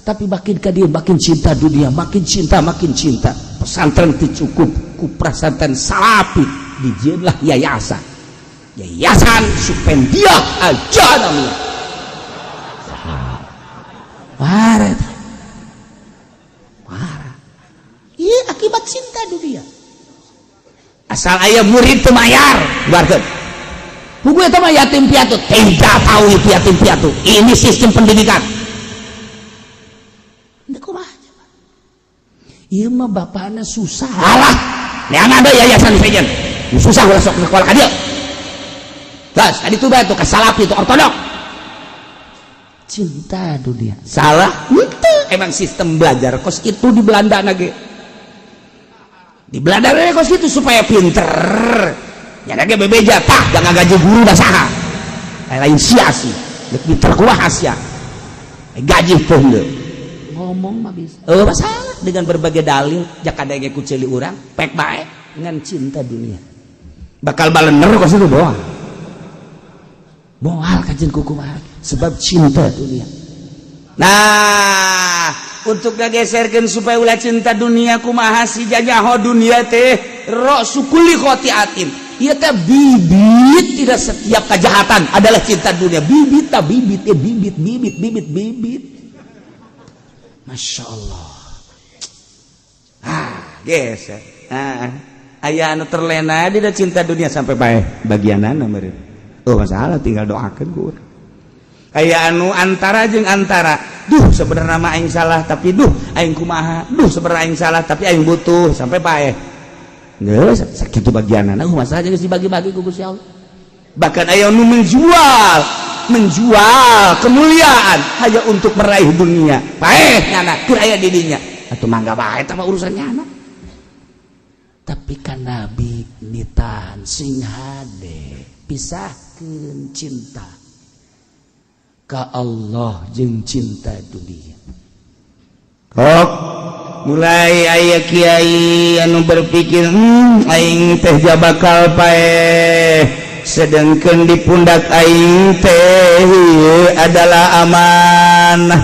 C: tapi makin ka dieu makin cinta dunia, makin cinta, makin cinta. Pesantren teu cukup ku pesantren salafi, dijieunlah yayasan, Yayasan Supendia Al-Janamiyah. Parah. Parah. Iya akibat cinta dunia. Asal aya murid teu mayar, keluarkeun. Buku eta mah yatim piatu, tidak tahu itu yatim piatu. Ini sistem pendidikan. Henteu kumaha coba. Ieu mah bapakna susah. Alah, neangan deui yayasan sejen. Susah ulah sok sekolah ka dieu. Gas, tadi tuh bae tuh ka salafi, itu ortodok. Cinta dunia. Salah? Henteu.
D: Emang sistem belajar kos itu di Belanda nage, di Belanda kos itu supaya pinter ya nage bebeja tah, jangan gaji guru dah saha lain sia sih pinter kumaha sia gaji teh ngomong mah bisa. Oh, masalah dengan berbagai dalil jaka denge ku ceuli urang pek bae dengan cinta dunia bakal balener kos itu doang moal kajian kuku sebab cinta dunia. Nah, untuk ngageserkeun supaya ulah cinta dunia kumaha si jajaho dunia teh ra'su kulli khotiatin. Ieu teh bibit tidak setiap kejahatan adalah cinta dunia. Bibit ta bibit eh bibit bibit bibit bibit. Masya Allah. Ah, geser. Ah, aya anu terlena dina cinta dunia sampai bae bagianana meureun. Oh, masalah tinggal doakeun ku urang. Aya anu antara jeung antara, duh sebenarnya mah aing salah tapi duh aing kumaha, duh sebenarnya aing salah tapi aing butuh sampai paeh. Geus sakitu bagianana, masalah geus dibagi-bagi ku Gusti Allah. Bahkan aya nu menjual menjual kemuliaan hanya untuk meraih dunia. Paeh nyana keur aya di dinya. Atuh mangga bae eta mah urusan nyana. Tapi kan Nabi nitahan sing hade pisahkeun cinta ka Allah jeung cinta dunia. Kok mulai aya kiai anu berpikir aing teh bakal paeh sedangkan di pundak aing teh adalah amanah,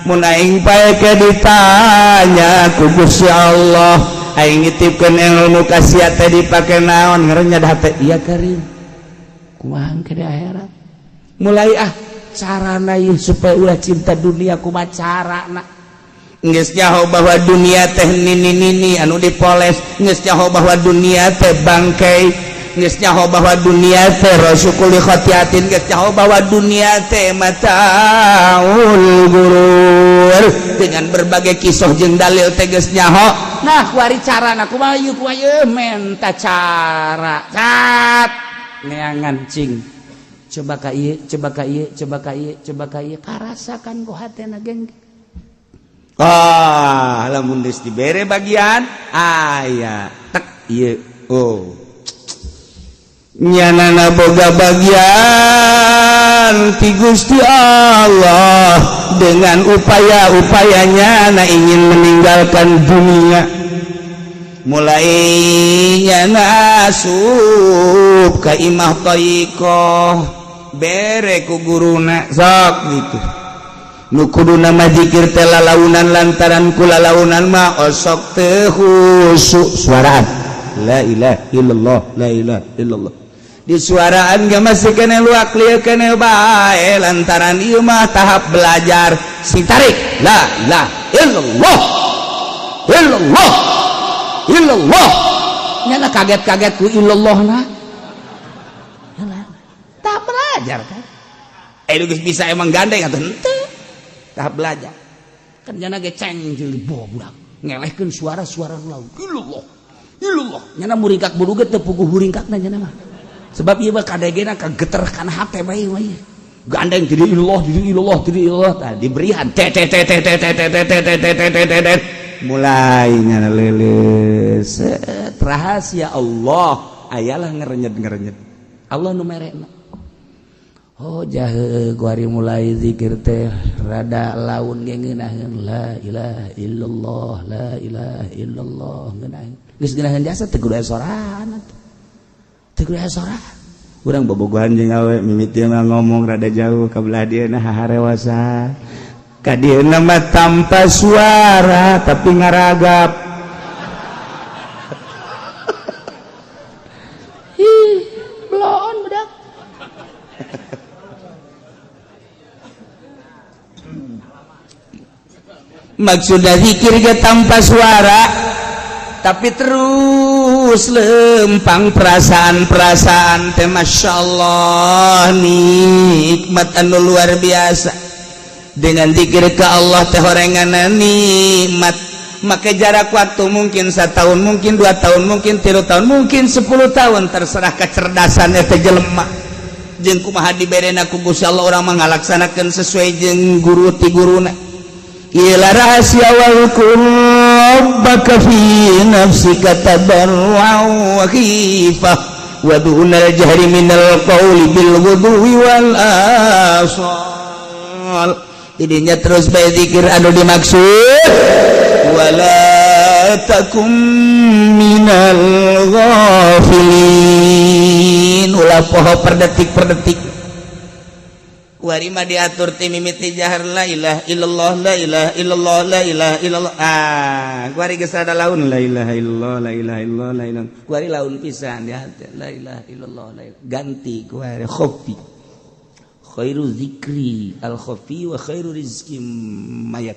D: mun aing paeh ke ditanya ku Gusti Allah, aing nitipkeun ilmu ka sia teh dipake naon, ngerenyad hate iya karim kumaha ke di akhirat. Mulai ah carana ieu supaya ulah cinta dunia kumaha carana. Geus nyaho bahwa dunia teh nini nini anu dipoles, geus nyaho bahwa dunia teh bangkai, geus nyaho bahwa dunia teh ra'su kulli khatiatin, geus nyaho bahwa dunia teh mataul gurur dengan berbagai kisah jeung dalil teh geus nyaho. Nah, kuari carana kumaha ieu, kumaha ieu, menta cara cat neangan cing coba ka ieu, coba ka ieu, coba ka ieu, coba ka ieu, karasakan ku hatena geng. Ah, lamun geus dibere bagian aya tek ieu, oh nyanana boga bagian ti Gusti Allah dengan upaya-upayanya na ingin meninggalkan dunia, mulai nyana asup ka imah thariqoh, bere ku guruna sok gitu nu kuduna mah zikir teh lalaunan, lantaran ku lalaunan mah osok teu khusyuk, suaraan la ilaha illallah la ilaha illallah di suaraan gak masih kene luak lieu kene bae, lantaran ieu mah tahap belajar sing tarik la ilaha illallah illallah illallah, nyana kaget-kaget ku illallah na tahap belajar kan eh geus bisa emang gandeng atau henteu tahap belajar kan nyana ge ceng jeung budak ngelehkeun suara-suara laut illallah illallah, nyana muringkak buru ge teu puguh muringkakna nyana mah sebab ieu mah kadegena kageter kana hate bae mah gandeng jadi illallah jadi illallah jadi illallah. Tah diberian t t t t t t t t t t t t t t t mulai nyana leuleus rahasia Allah ayalah ngerenyet-ngerenyet Allah nu merena. Oh jahe kuari mulai zikir teh rada laun ge ngeunaheun la ilaha illallah la ilaha illallah ngeunaheun geus ngeunaheun jasa teu kudu sorangan atuh teu kudu sorangan. Urang bobogohan jeung awe mimiti mah ngomong rada jauh ka belah dieu na haharewasa ka dieu mah tanpa suara tapi ngaragap. Ih bloon budak. Maksudnya zikir ge tanpa suara tapi terus lempang perasaan-perasaan teh masya Allah nikmat anu luar biasa dengan zikir ke Allah teh horenganna nikmat. Maka jarak waktu mungkin 1 tahun, mungkin 2 tahun, mungkin 3 tahun, mungkin 10 tahun, terserah kecerdasan eta jelema jeung kumaha diberena ku Gusti Allah. Urang mah ngalaksanakeun sesuai jeung guru ti guruna. Ila rahasia wadhkur rabbaka fi nafsika tadarru'an wa khifah wa dunal jahri minal qawli bil ghudwi wal asal. Tidinya terus bae zikir anu dimaksud wala takum minal ghafilin, ulah poho per detik per detik. Kuari mah diatur ti mimiti jahar, la ilaha illallah, la ilaha illallah, la ilaha illallah. Ah, kuari geus rada laun, la ilaha illallah, la ilaha illallah, la ilaha. Kuari laun pisan di hati, la ilaha illallah, la ilaha. Ganti kuari khofi, khairu zikri al khofi wa khairu rizki mayat.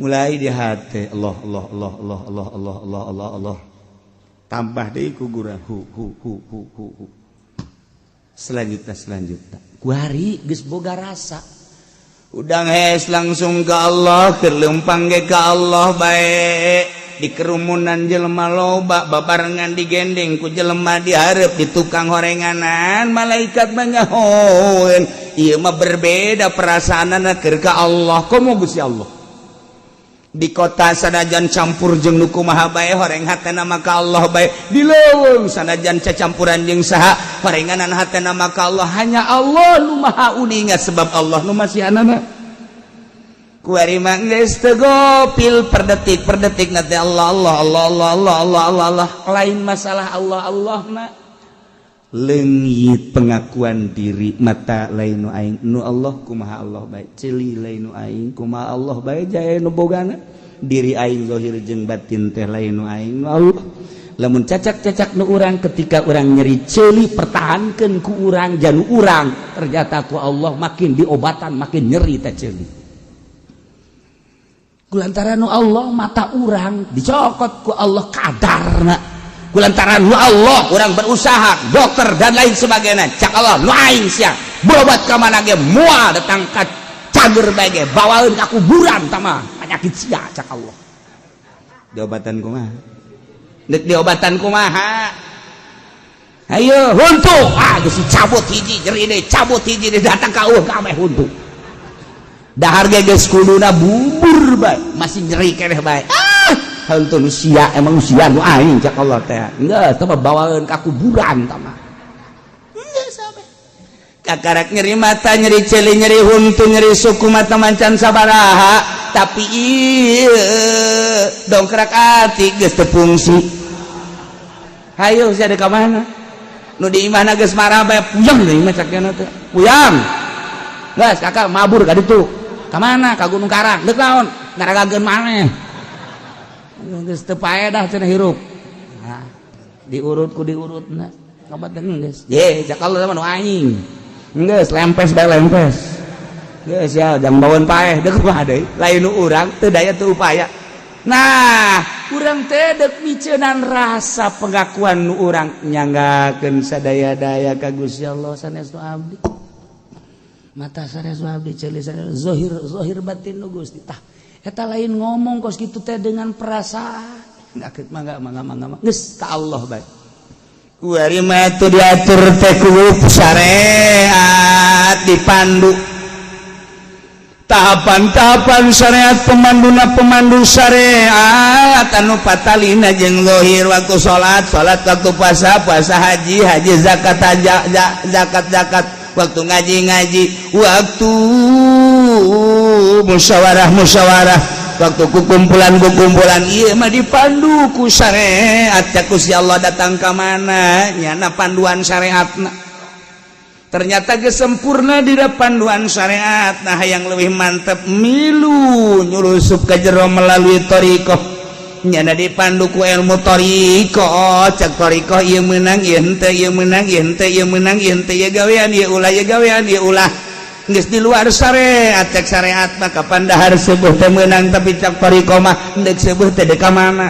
D: Mulai di hati, Allah, Allah, Allah, Allah, Allah, Allah, Allah, Allah, Allah. Tambah deui ku gurah, hu hu hu hu hu hu. Selanjutnya, selanjutnya, kuari geus boga rasa udang hes langsung ke Allah, keur leumpang ge ka Allah bae. Di kerumunan jelema loba, babarengan digendeng ku jelema dihareup di tukang horenganan, malaikat mah nyahoeun ieu mah berbeda perasaanana keur ka Allah. Komo Gusti Allah di kota, sanajan campur jeung nu kumaha bae, horeng hatena mah ka Allah bae. Di leuweung, sanajan cacampuran jeung saha, horenganan hatena mah ka Allah. Hanya Allah nu maha uninga, sebab Allah nu masihanana. Kuari mah geus teu gopil, per detik per detik nanti Allah, Allah, Allah, Allah, Allah, Allah, Allah, Allah. Lain masalah Allah Allah na leungit, pengakuan diri, mata lain nu aing, nu Allah. Kumaha Allah bae, ceuli lain nu aing, kumaha Allah bae jae nu bogana. Diri aing zahir jeung batin teh lain nu aing, nu Allah. Lamun cacak-cacak nu urang, ketika urang nyeri ceuli, pertahankeun ku urang janu urang, ternyata ku Allah makin diobatan makin nyeri teh ceuli. Kulantaran nu Allah, mata urang dicokot ku Allah kadarna. Kulantaran nu Allah, urang berusaha dokter dan lain sebagainya, cak Allah nu aing sia berobat ka mana ge moal datang ka cager bae ge, bawaeun ka kuburan tama penyakit sia, cak Allah. Diobatan kumaha? Dek diobatan kumaha? Ayo huntu, ah, geus dicabut hiji, nyeri deui, cabut hiji deui, datang ka eueuh kabeh huntu. Dahar ge geus kuduna bubur bae, masih nyeri keneh bae. Ah, huntu nu sia, emang sia nu aing, cak Allah teh. Geus teh mah bawaeun ka kuburan tah mah. Geus sampe kakarak nyeri mata, nyeri ceuli, nyeri huntu, nyeri suku, mata mancan sabaraha, tapi ieu dongkrak ati geus teu fungsi. Hayo sia ka mana nu di imahna geus marah bae, puyeng deui mah, cak teh puyeng. Geus kakak mabur ka ditu. Ka mana? Ka Gunung Karang. Deuk naon? Ngaragageun maneh. Geus teu paedah cenah hirup. Nah, diurut ku diurutna. Kabat geus. Ye, cak Allah mah nu aing. Geus lempes bae, lempes. Geus ya, jang baweun paeh deuk kumaha deui? Lain nu urang, teu daya teu upaya. Nah, urang teh deuk miceunan rasa pengakuan nu urang, nyanggakeun sadaya-daya ka Gusti Allah, sanes nu abdi. Mata sanes nu abdi, ceuli sanes, zahir zahir batin nu Gusti. Tah, eta lain ngomong kos kitu teh, dengan perasaan. Enggak, mangga, mangga, mangga, geus ka Allah bae. Kuari mah itu diatur teh ku syariat, dipandu tahapan-tahapan syariat, pemanduna pemandu syariat anu patalina jeung zahir. Waktu salat salat, waktu puasa puasa, haji haji, zakat zakat zakat, waktu ngaji ngaji, waktu musyawarah musyawarah, waktu kukumpulan kukumpulan, ieu mah dipandu ku syariat. Cak Gusti Allah datang ka mana nyana panduan syariatna, ternyata gesempurna di panduan syariat. Nah, yang lebih mantap milu nyulusup ke jero melalui thoriqoh, nyana dipandu ku ilmu thoriqoh. Cak thoriqoh, ieu menang, ieu henteu, ieu menang, ieu henteu, ieu menang, ieu henteu, ieu gawean, ieu ulah, ieu gawean, ieu ulah. Geus di luar syariat. Cak syariat mah kapan dahar seubeuh teh meunang, tapi cak thoriqoh mah endek seubeuh teh deuk ka mana,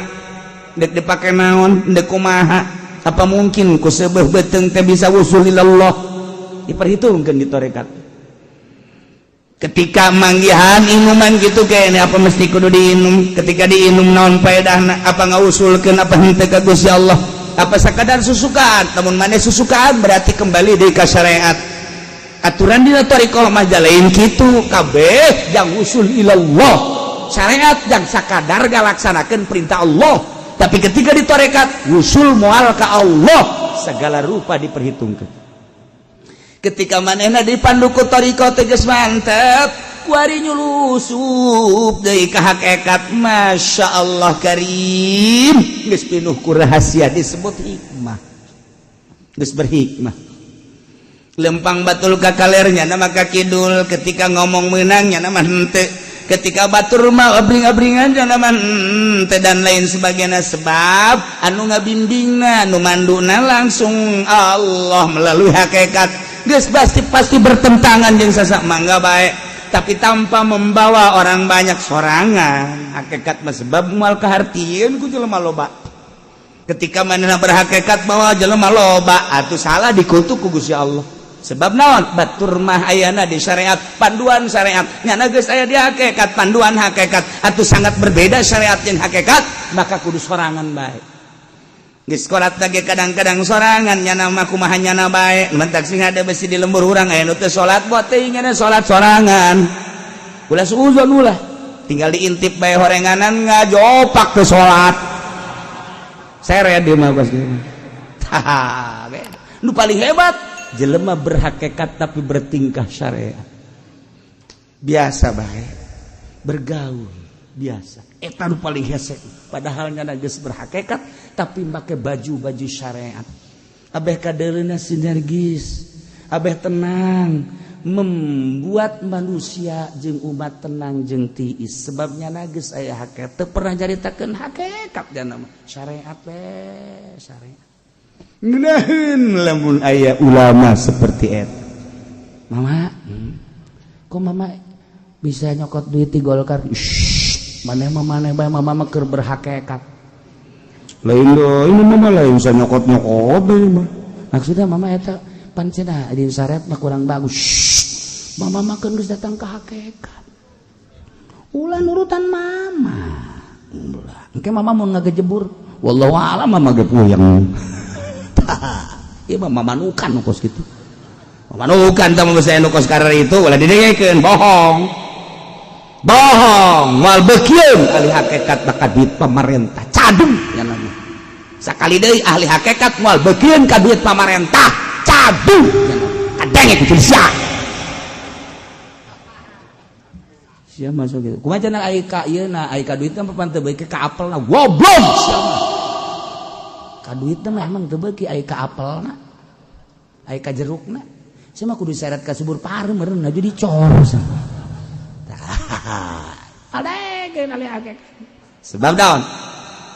D: endek dipake naon, endek kumaha, apa mungkin ku seubeuh beuteung teh bisa wusul ilallah? Diperhitungkan di torekat ketika manggihan inuman gitu kayaknya, apa mesti kudu diinum? Ketika diinum naon faedahna? Apa ngausulkeun apa henteu ka Gusti Allah? Apa sakadar susukan? Lamun maneh susukan, berarti kembali deui ka syariat. Aturan dina thariqah mah lain kitu, kabeh jang usul ilallah. Syariat jang sakadar ngalaksanakeun perintah Allah, tapi ketika di tarekat usul moal ka Allah, segala rupa diperhitungkan. Ketika manehna dipandu ku thariqah teh geus mantep, kuari nyulusup deui ka hakikat. Masya Allah karim, geus pinuh ku rahasia, disebut hikmah, geus berhikmah. Lempang batul ka kalernya nama ka kidul, ketika ngomong menangnya nama henteu, ketika batur mah abring-abringan nama henteu, dan lain sebagainya, sebab anu ngabimbingna, anu manduna langsung Allah melalui hakikat. Geus pasti pasti bertentangan jeung sasak, mangga baik, tapi tanpa membawa orang banyak, sorangan hakikat mah, sebab moal kahartieun ku jelema loba. Ketika manehna berhakikat bahwa jelema loba atuh salah, dikutuk ku Gusti Allah. Sebab naon? Batur mah ayana di syariat, panduan syariat, nyana geus aya di hakikat, panduan hakikat, atuh sangat berbeda syariat jeung hakikat, maka kudu sorangan bae. Geus korat lagi kadang-kadang sorangan, nyana mah kumaha nyana bae, mentak sing ada besi di lembur urang aya nu teu salat, buat teuing salat sorangan. Ulah suuzon, ulah, tinggal diintip bae horenganan ngajopak ke salat. Seret dia mah pas gitu. Tah, nu paling hebat jelema berhakikat tapi bertingkah syariat. Biasa bae, bergaul biasa. Eta nu paling hese, padahal nyana geus berhakikat tapi make baju-baju syariat. Abeh kadereuna sinergis, abeh tenang, membuat manusia jeung umat tenang jeung tiis, sebabnya geus aya hakikat. Teu pernah nyaritakeun hakikat, nyana mah syariat we, syariat. Ngeunaheun lamun aya ulama seperti eta. Mama, kok mama bisa nyokot duit di Golkar? Shh, maneh mah maneh bae, mama mah keur berhakikat.
E: Lain deui, ini mama lain bisa nyokot-nyokot deui mah.
D: Maksudnya mama eta pan cenah di syariat mah kurang bagus. Shh, mama mah kan geus datang ke hakikat. Ulah nurutan mama. Ulah. Engke mama mau ngagejebur. Wallahu a'lam, mama ge puyeng. Ieu mah mamanukan nu kos kitu. Mamanukan tah mah nu kos karar itu, ulah didengekeun, bohong. Bohong, moal beukieun ahli hakikat maka duit pemerintah. Cadung nya mah. Sakali deui, ahli hakikat moal beukieun ka duit pamarentah. Cadung nya mah. Kadenge ku sia. Sia masuk gitu. Kumaha cenah ai ka ieu na, ai ka duit mah pan teu beuki ka apelna. Goblok sia mah. Ka duit mah emang teu beuki, ai ka apelna. Ai ka jerukna. Sia mah kudu seret ka subur pareum meureun jadi dicor sama. Tah. Adegeun ahli hakikat. Sebab daun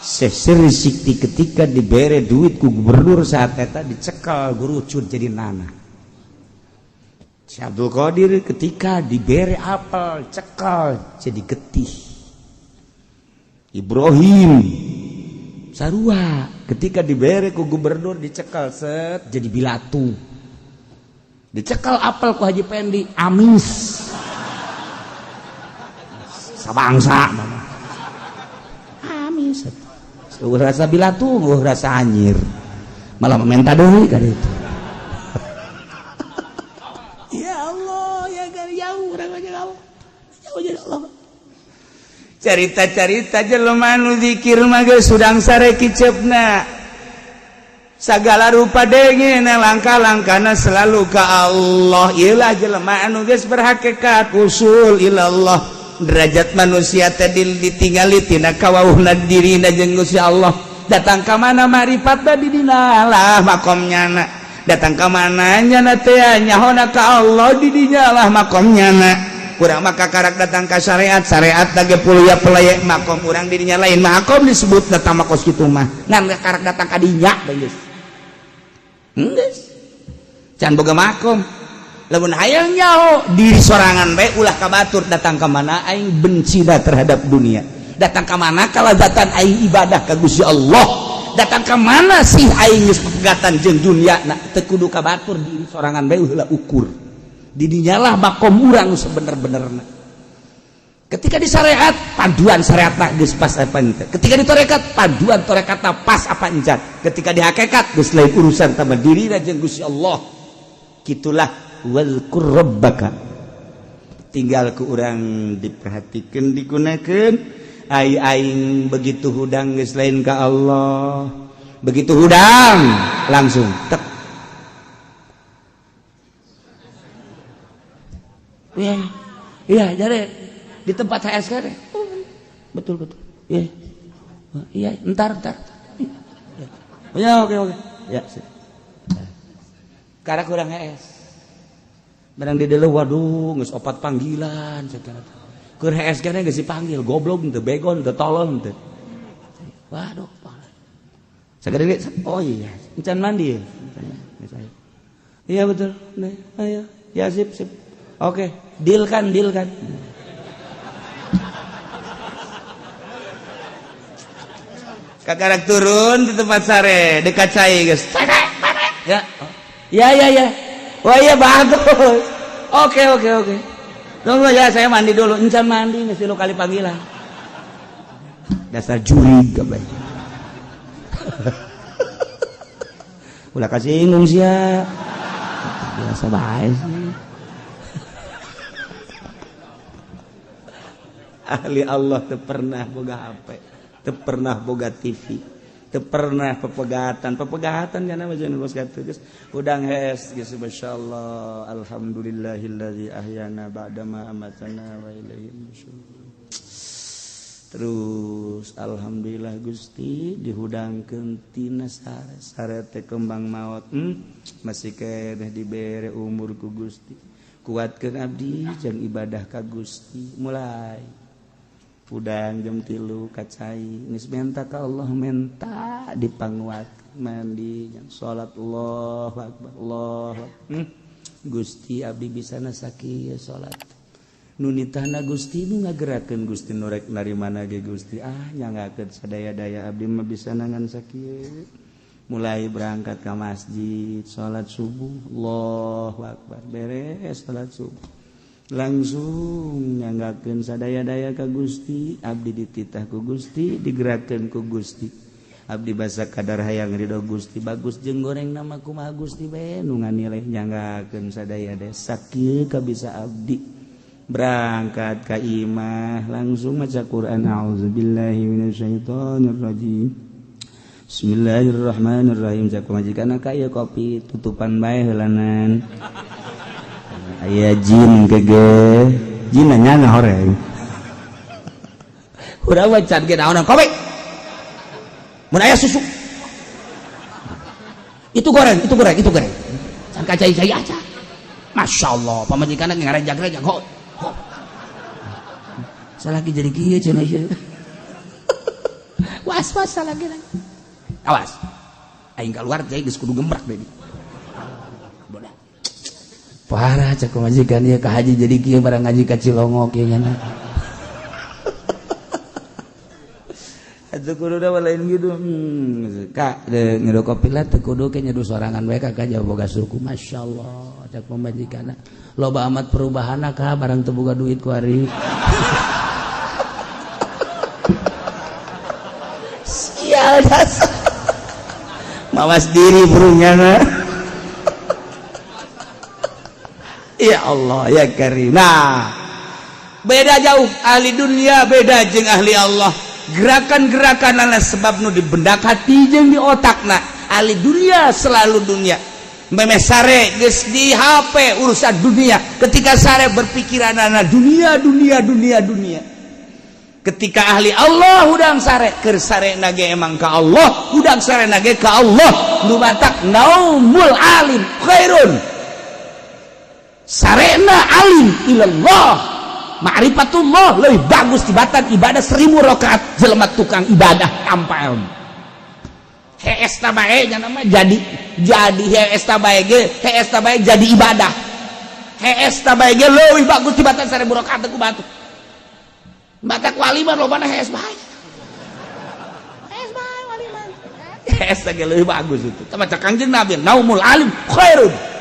D: Syekh Sirri Sikti ketika dibere duit ku gubernur saat eta, dicekal gurucut jadi nanah. Syekh Abdul Qadir ketika dibere apel, cekal jadi getih. Ibrahim sarua, ketika dibere ku gubernur, dicekal set jadi bilatu. Dicekal apel ku Haji Pendi, amis. Sabangsa amis. Eueuh rasa bilatu, eueuh rasa anyir. Malah meminta deui ka ditu. Ya Allah, ya gar jauh urang mah jeung Allah. Jauh jeung Allah. Carita-carita jelema nu zikir mah geus sudang sare kicepna. Sagala rupa dengena, langkah-langkahna selalu ka Allah. Ieulah jelema anu geus berhakikat usul ilallah. Derajat manusia teh ditingali tina kawauhna dirina jeung Gusti Allah. Datang ka mana marifatna, di dina lah makomnya na. Datang ka mana nyana teh nyahona ka Allah, di dinya lah makomnya na. Urang maka karak datang ka syariat, syariat lagi puluya pelaya makom urang dirinya lain makom disebut datang makos kitu mah, ngan karak datang ka dinya geus geus can boga makom. Lamun hayang nyaho diri sorangan bae, ulah ka batur. Datang ka mana aing benci terhadap dunia, datang ka mana kalazatan aing ibadah ka Gusti Allah, datang ka mana sih aing geus pegatan jeung dunia na, teu kudu ka batur. Diri sorangan bae heula ukur, didinyalah makom urang sebener-benerna. Ketika di syariat, panduan syariat geus pas apa ente, ketika di tarekat, panduan tarekat pas apa encan, ketika di hakikat geus lain urusan tambah diri jeung Gusti Allah. Gitulah.
C: wazkur rabbaka. Tinggal ku urang diperhatikan digunakan. Ai aing begitu hudang geus lain ka Allah. Begitu hudang langsung tek. Iya, iya, jadi di tempat HSK deh. Betul betul. Iya. Iya, entar entar. Ya, oke oke. Ya. Karena kurang HS. Barang di dulu waduh geus opat panggilan segala. Keur HS kana geus dipanggil, goblok teu begon teu tolong teu. Waduh, sagede ge. Oh iya, encan mandi ya. Iya betul. Nih, ayo. Ya sip sip. Oke, deal kan, deal kan. Kakarak turun di tempat sare, dekat cai guys. Ya. Ya ya ya. Wah iya bagus. Oke oke oke. Tunggu ya, saya mandi dulu. Encan mandi mesti lu kali panggilan. Dasar jurig kabeh. Ulah kasinggung sia. Biasa bae sih. Ahli Allah teu pernah boga HP, teu pernah boga TV, teu pernah pepegatan, pepegatan kana mah jeung bos kitu geus udang hees geus masyaallah alhamdulillahillazi ahyana ba'dama amatana wa ilaihi nusyur. Terus alhamdulillah Gusti dihudangkeun tina sare, sare teh kembang maot, masih keneh dibere umur ku Gusti. Kuatkeun abdi jeung ibadah ka Gusti mulai udang jam 3 kacai geus menta ka Allah menta dipanguat mandi jam salat Allahu akbar Allah. Gusti abdi bisa sakieu salat nu nitahna Gusti nu ngagerakeun Gusti nu rek narimana ge Gusti ah nyanggakeun sadaya-daya abdi mah bisa ngan sakieu. Mulai berangkat ke masjid salat subuh Allahu akbar beres salat subuh langsung nyanggakeun sadaya-daya ka Gusti abdi dititah ku Gusti digerakkeun ku Gusti abdi basa kadar hayang ridho Gusti bagus jeung goreng nama kumaha Gusti bae nu nganilai nyanggakeun sadaya-daya sakieu kabisa abdi berangkat ka imah langsung maca Quran auzubillahi minasyaitonir rajim bismillahirrahmanirrahim cak pamajikan ka ieu kopi tutupan bae heulanan aya jin gege jin nanya horeng urang mah can ge naonan kopi mun aya susu itu goreng itu goreng itu goreng can ka cai-cai aja masyaallah pamajikanna ngarejag-rejag ho ho salaki jadi kieu cenah ieu was-was salaki awas aing keluar cai geus kudu gembrak deui. Parah cek majikan ieu ka haji jadi kieu barang ngaji ka Cilongok ieu nya. Atuh kudu da lain gitu. Kak nyeduh kopi lah teu kudu ke nyeduh sorangan bae ka jauh boga suku masyaallah cek pamajikanna. Loba amat perubahanna ka barang teu boga duit ku ari. Sial dasar. Mawas diri burungnya na. Ya Allah ya Karim. Nah, beda jauh ahli dunia beda jeung ahli Allah. Gerakan-gerakan adalah sebab nu dibendak hati jeung di otakna. Ahli dunia selalu dunia. Memeh sare geus di HP urusan dunia. Ketika sare berpikiranana dunia dunia dunia dunia. Ketika ahli Allah hudang sare keur sare nage emang ka Allah, hudang sare nage ka Allah. Nu matak naumul alim khairun. Sarena alim ilallah ma'rifatullah lebih bagus tibatan ibadah 1000 rakaat jelema tukang ibadah tanpa ilmu. Hees ta bae nya nama jadi hees ta bae ge hees ta bae jadi ibadah. Hees ta bae ge leuwih bagus tibatan 1000 rakaat ku batu. Batak wali mah lobana hees bae. Hees bae wali mah. Hees ta ge leuwih bagus itu. Tah maca Kangjeng Nabi naumul alim khairun.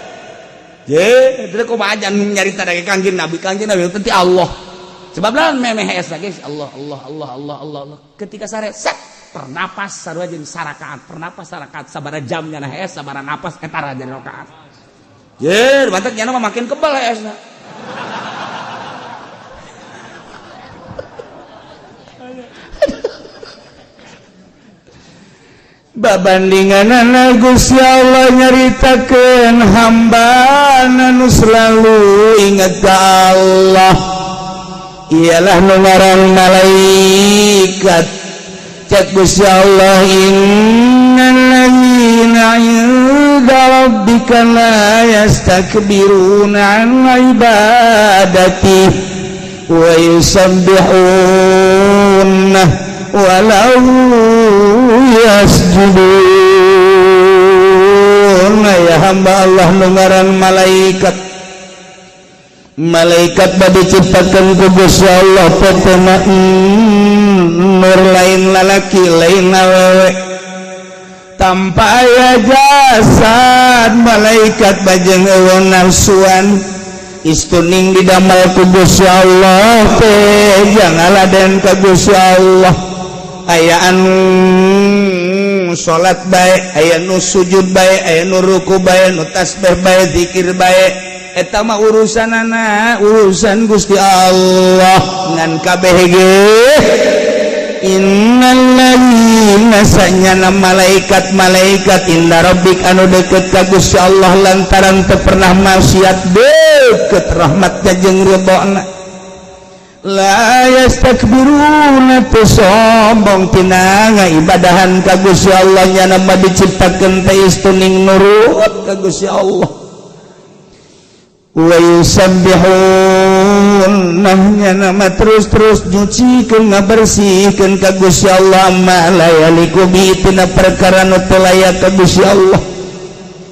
C: Je, itu kumaha aja nyarita dari Kangjeng Nabi teh Allah. Sebab lawan memeh hees lagi Allah Allah Allah Allah Allah Allah. Ketika sare set pernapas sarua jeung sarakaat, pernapas sarakaat sabara jamnya na hees sabara napas eta jadi rakaat.
D: Ye, mantak nyana mah makin kebal esna. Babandinganana Gusti Allah nyaritakeun hambana nu selalu ingat ka Allah. Ialah nu ngarang malaikat. Cek Gusti Allah, innal ladzina 'inda rabbika la yastakbiruna 'an ibadati wa yusabbihuna walau yasjudun. Ya hamba Allah nu ngaran malaikat, malaikat bade diciptakeun ku Gusti Allah potena nur, lain lalaki lain awewe, tanpa aya jasad. Malaikat bajeng eueuh nafsuan, istuning didamel ku Gusti Allah teh jangaladen ka Gusti Allah. Aya anu salat bae, aya nu sujud bae, aya nu ruku bae, nu tasbih bae, zikir bae. Eta mah urusanana urusan Gusti Allah ngan kabeh ge innal ladzina sanyana malaikat-malaikat inda rabbik anu deket ka Gusti Allah lantaran teu pernah maksiat deket rahmatnya jeung ridhona. La yastakbiruna teu sombong tina ngaibadahan ka Gusti Allah, nyana mah diciptakeun teh istuning nurut ka Gusti Allah. Wa yusabbihun nyana mah terus-terus nyucikeun ngabersihkeun ka Gusti Allah ma la yaliku bi tina perkara nu teu layak ka Gusti Allah.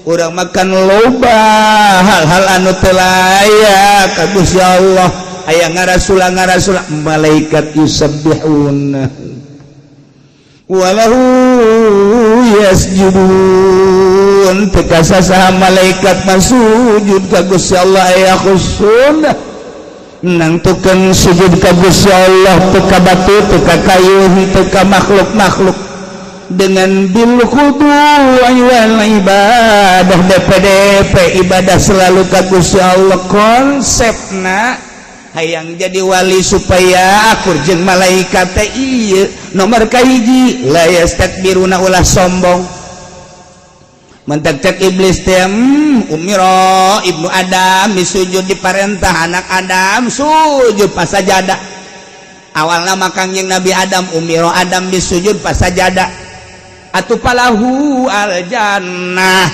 D: Urang makan loba hal-hal anu teu layak ka Gusti Allah. Aya ngarasula ngarasula malaikat yusabbihun walahu yasjudun. Teu kasasaha malaikat mah sujud ka Gusti Allah, aya khusun nangtukeun sujud ka Gusti Allah teu ka batu, teu ka kayu, teu ka makhluk-makhluk, dengan bil khudu' wal ibadah DPDP ibadah selalu ka Gusti Allah. Konsepna hayang jadi wali supaya akur jeung malaikat teh ieu nomor kahiji la yastakbiruna ulah sombong. Mentak cek iblis teh umiro ibnu Adam disujud diparentah anak Adam sujud pas sajadah. Awalna mah Kangjeng Nabi Adam umiro Adam disujud pas sajadah atuh palahu al jannah.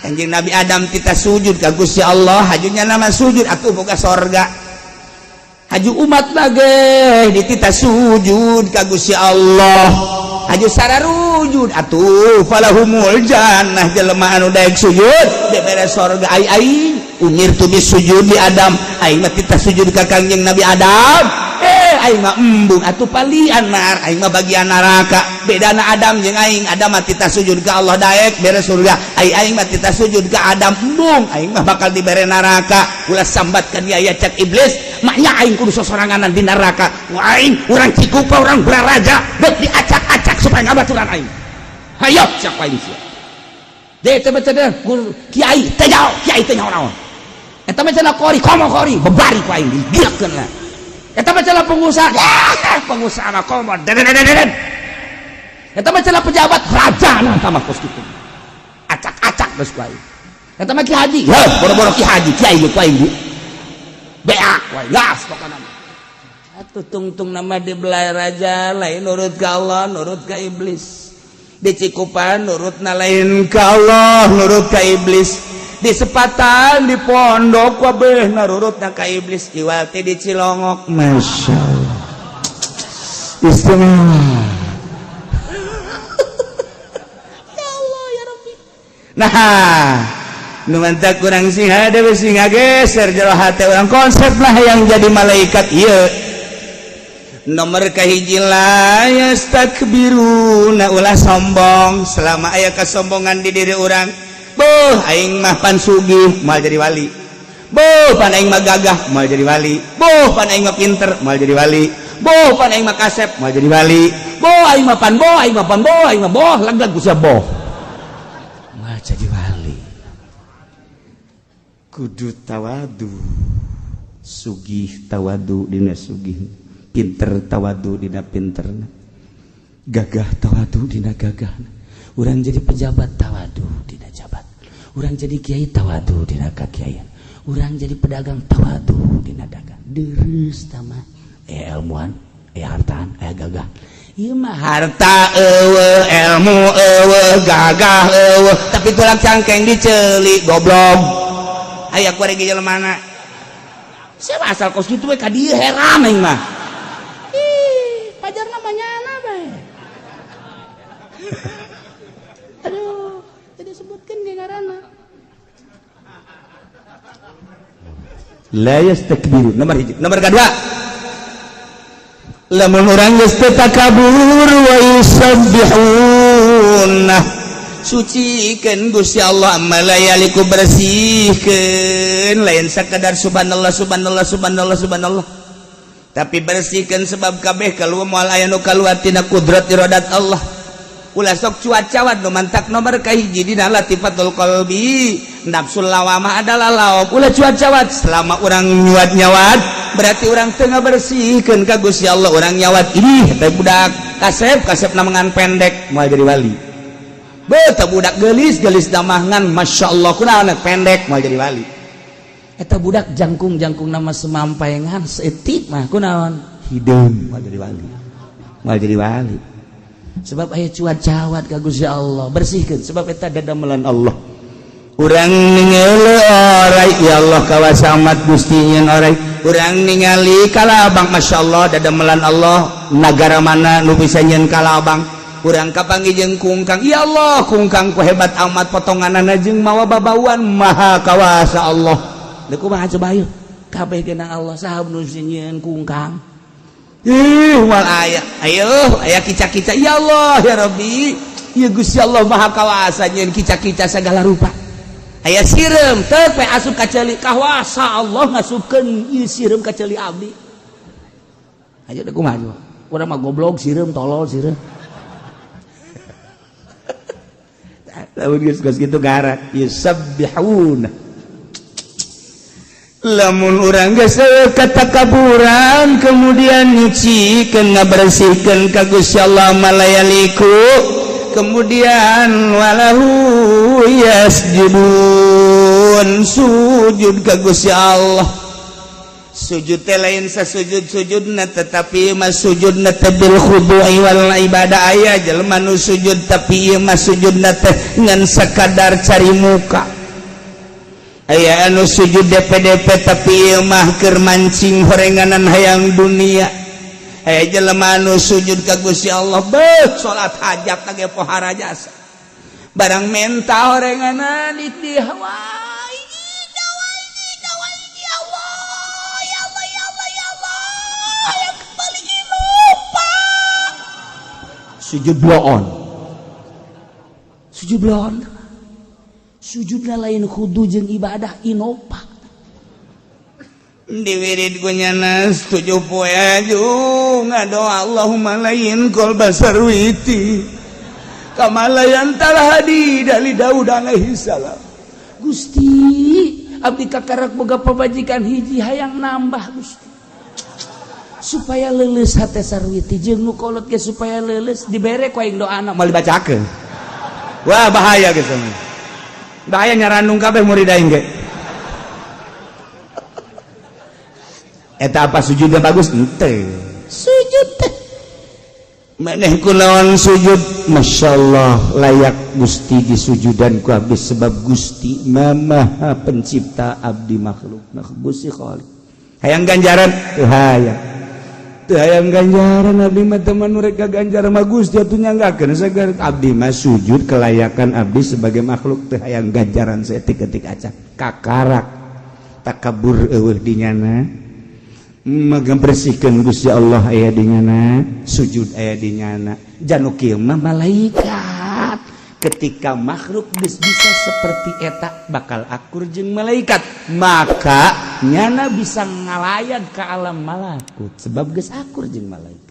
D: Kangjeng Nabi Adam kita sujud ka Gusti Allah hajunya nama sujud atuh boga sorga. Haju umat lagi ditita sujud ka Gusti Allah haju sararujud atuh falahumul jannah. Jelema anu daek sujud dibere sorga. Ai aing umirtu bisujud di Adam, aing mah tita sujud ka Kangjeng Nabi Adam, aing mah embung atuh palian nar, aing mah bagian neraka. Bedana Adam jeung aing, Adam mah tita sujud ka Allah daek bere surga, ai aing mah tita sujud ka Adam embung aing mah bakal dibere neraka. Ulah sambat ka dia ya cek iblis, maknya aing kudu sosoranganan di neraka. Aing urang Cikupa urang Balaraja deuk diacak-acak supaya ngabaturan aing. Hayo siapa aing sia. Deh teh baca deh kiai teh jauh kiai teh nyaho naon. Eta mah cenah kori komo kori bebari ku aing digilekeun lah. Eta mah cenah pengusaha, pengusaha mah komo deden. Eta mah cenah pejabat raja nah tah mah kos kitu. Acak-acak geus ku aing. Eta mah ki haji, heuh boro-boro ki haji kiai ge ku aing di. Beak wae gas pokona mah. Atuh tungtung nama di Balaraja lain nurut ka Allah nurut ka iblis. Di Cikupan nurut na lain ka Allah nurut ka iblis. Di Sepatan di pondok kabeh nurut na ka iblis. Iwal teh di Cilongok Masya Allah istimewa. Ya Allah ya Rabbi. Nah nu mantap kurang sing hade sing ngageser jero hate urang konsep lah yang jadi malaikat ieu. Nomor kahiji la yastakbiruna ulah sombong. Selama aya kesombongan di diri urang, boh aing mah pan sugih moal jadi wali, boh pan aing mah gagah moal jadi wali, boh pan aing mah pinter moal jadi wali, boh pan aing mah kasep moal jadi wali, boh aing mah pan boh aing mah pan boh aing mah boh lag-lag ku sia boh moal jadi wali.
C: Kudu tawadu, sugih tawadu dina sugih, pinter tawadu dina pinterna, gagah tawadu dina gagahna. Urang jadi pejabat tawadu dina jabat, urang jadi kiai tawadu dina kakiaian, urang jadi pedagang tawadu dina dagang. Deres tama ilmuan, hartaan, gagah. Ieu mah harta eueuh, ilmu eueuh, gagah eueuh, tapi tulang cangkeng diceuli goblok. Aya ku rek jelema mana? Siapa asal kos kitu we ka dieu heran aing mah. Ih, pajar namanya nyana bae. Aduh, tadi sebutkeun ge ngaranna. La yastakbiru nomor hiji. Nomor kedua, lamun urang geus teu takabur wa yusabbihuna, sucikeun Gusti Allah malayaliku, bersihkeun lain sakadar subhanallah subhanallah subhanallah subhanallah, tapi bersihkeun sebab kabeh kaluar moal aya nu kaluar tina kudrat iradat Allah. Ulah sok cuat-cawat nu mantak nomor kahiji dina latifatul qalbi, nafsul lawamah adalah laom. Ulah cuat-cawat, selama urang nyuat-nyawat berarti urang teu ngabersihkeun ka Gusti Allah. Urang nyawat ih teh budak kasep kasep namangan pendek moal jadi wali. Beuh budak geulis geulis damangan masyaallah kunaon pendek moal jadi wali. Eta budak jangkung-jangkung nama semampaengan seetik mah kunaon hideung moal jadi wali. Moal jadi wali. Sebab aya cuat-cawat ka Gusti Allah, bersihkeun sebab eta dadamelan Allah. Urang ningali orai ya Allah kawasa amat Gusti nyeun orai. Urang ningali kalabang masyaallah dadamelan Allah, nagara mana nu bisa nyeun kalabang. Urang kapanggih jeung kungkang, ya Allah kungkang ku hebat amat potonganana jeung mawa babauan maha kawasa Allah. Deuk kumaha coba ayo kabeh geunang Allah saha nu nyieun kungkang. Ih moal aya, ayo aya kica-kica ya Allah ya Rabbi, ya Gusti Allah maha kawasa nyieun kica-kica segala rupa. Aya sireum teu pe asup ka ceuli, kawasa Allah ngasupkeun ieu sireum ka ceuli abdi. Ayo deuk kumaha coba. Urang mah goblok sireum tolol sireum. Lamun geus geus kitu gara yusabbihuna. Lamun urang geus katakaburan kemudian nyucikeun ngabersihkeun ka Gusti Allah malayaliku, kemudian walahu yasjudun, sujud ka Gusti Allah. Sujud teh lain sasujud-sujudna tetapi mah sujudna teh bil khudu'i wal ibadah. Aya jelema nu sujud tapi ieu mah sujudna teh ngan sakadar cari muka. Aya anu sujud DPDP tapi ieu mah keur mancing horenganan hayang dunia. Aya jelema anu sujud ka Gusti Allah beuh salat hajat ge pohara jasa barang menta horenganan di hawa. Sujud bloon, sujud bloon, sujudna lain khudu jeung ibadah inopa. Diwirid ku nyanas 7 poe aju ngadoa Allahumma lain qalba sarwiti kama layan talhadi dari Daud alaihi salam. Gusti abdi kakarak boga pamajikan hiji hayang nambah Gusti, supaya leuleus hate sarwiti jeung nu kolot ge supaya leuleus, dibere ku aing doana moal dibacakeun. Wah bahaya geus mah. Bahaya nyarandung kabeh murid aing ge. Eta apa sujudnya bagus? Henteu. Sujud teh maneh kunaon sujud? Masyaallah layak Gusti disujudan ku abdi sebab Gusti Maha Pencipta abdi makhluk. Nah Gusti Khaliq. Hayang ganjaran? Teu hayang. Teu hayang ganjaran abdi mah teman mereka ganjaran mah Gusti atuh nyanggakeun sagar abdi mah sujud kelayakan abdi sebagai makhluk teu hayang ganjaran saeutik-eutik acan. Kakarak takabur eueuh di nyana. Maka bersihkan Gusti Allah aya di nyana, sujud aya di nyana. Janu kieu mah malaikat. Ketika makhluk geus bisa seperti eta bakal akur jeung malaikat, maka nyana bisa ngalayan ke alam malakut sebab geus akur jeung malaikat.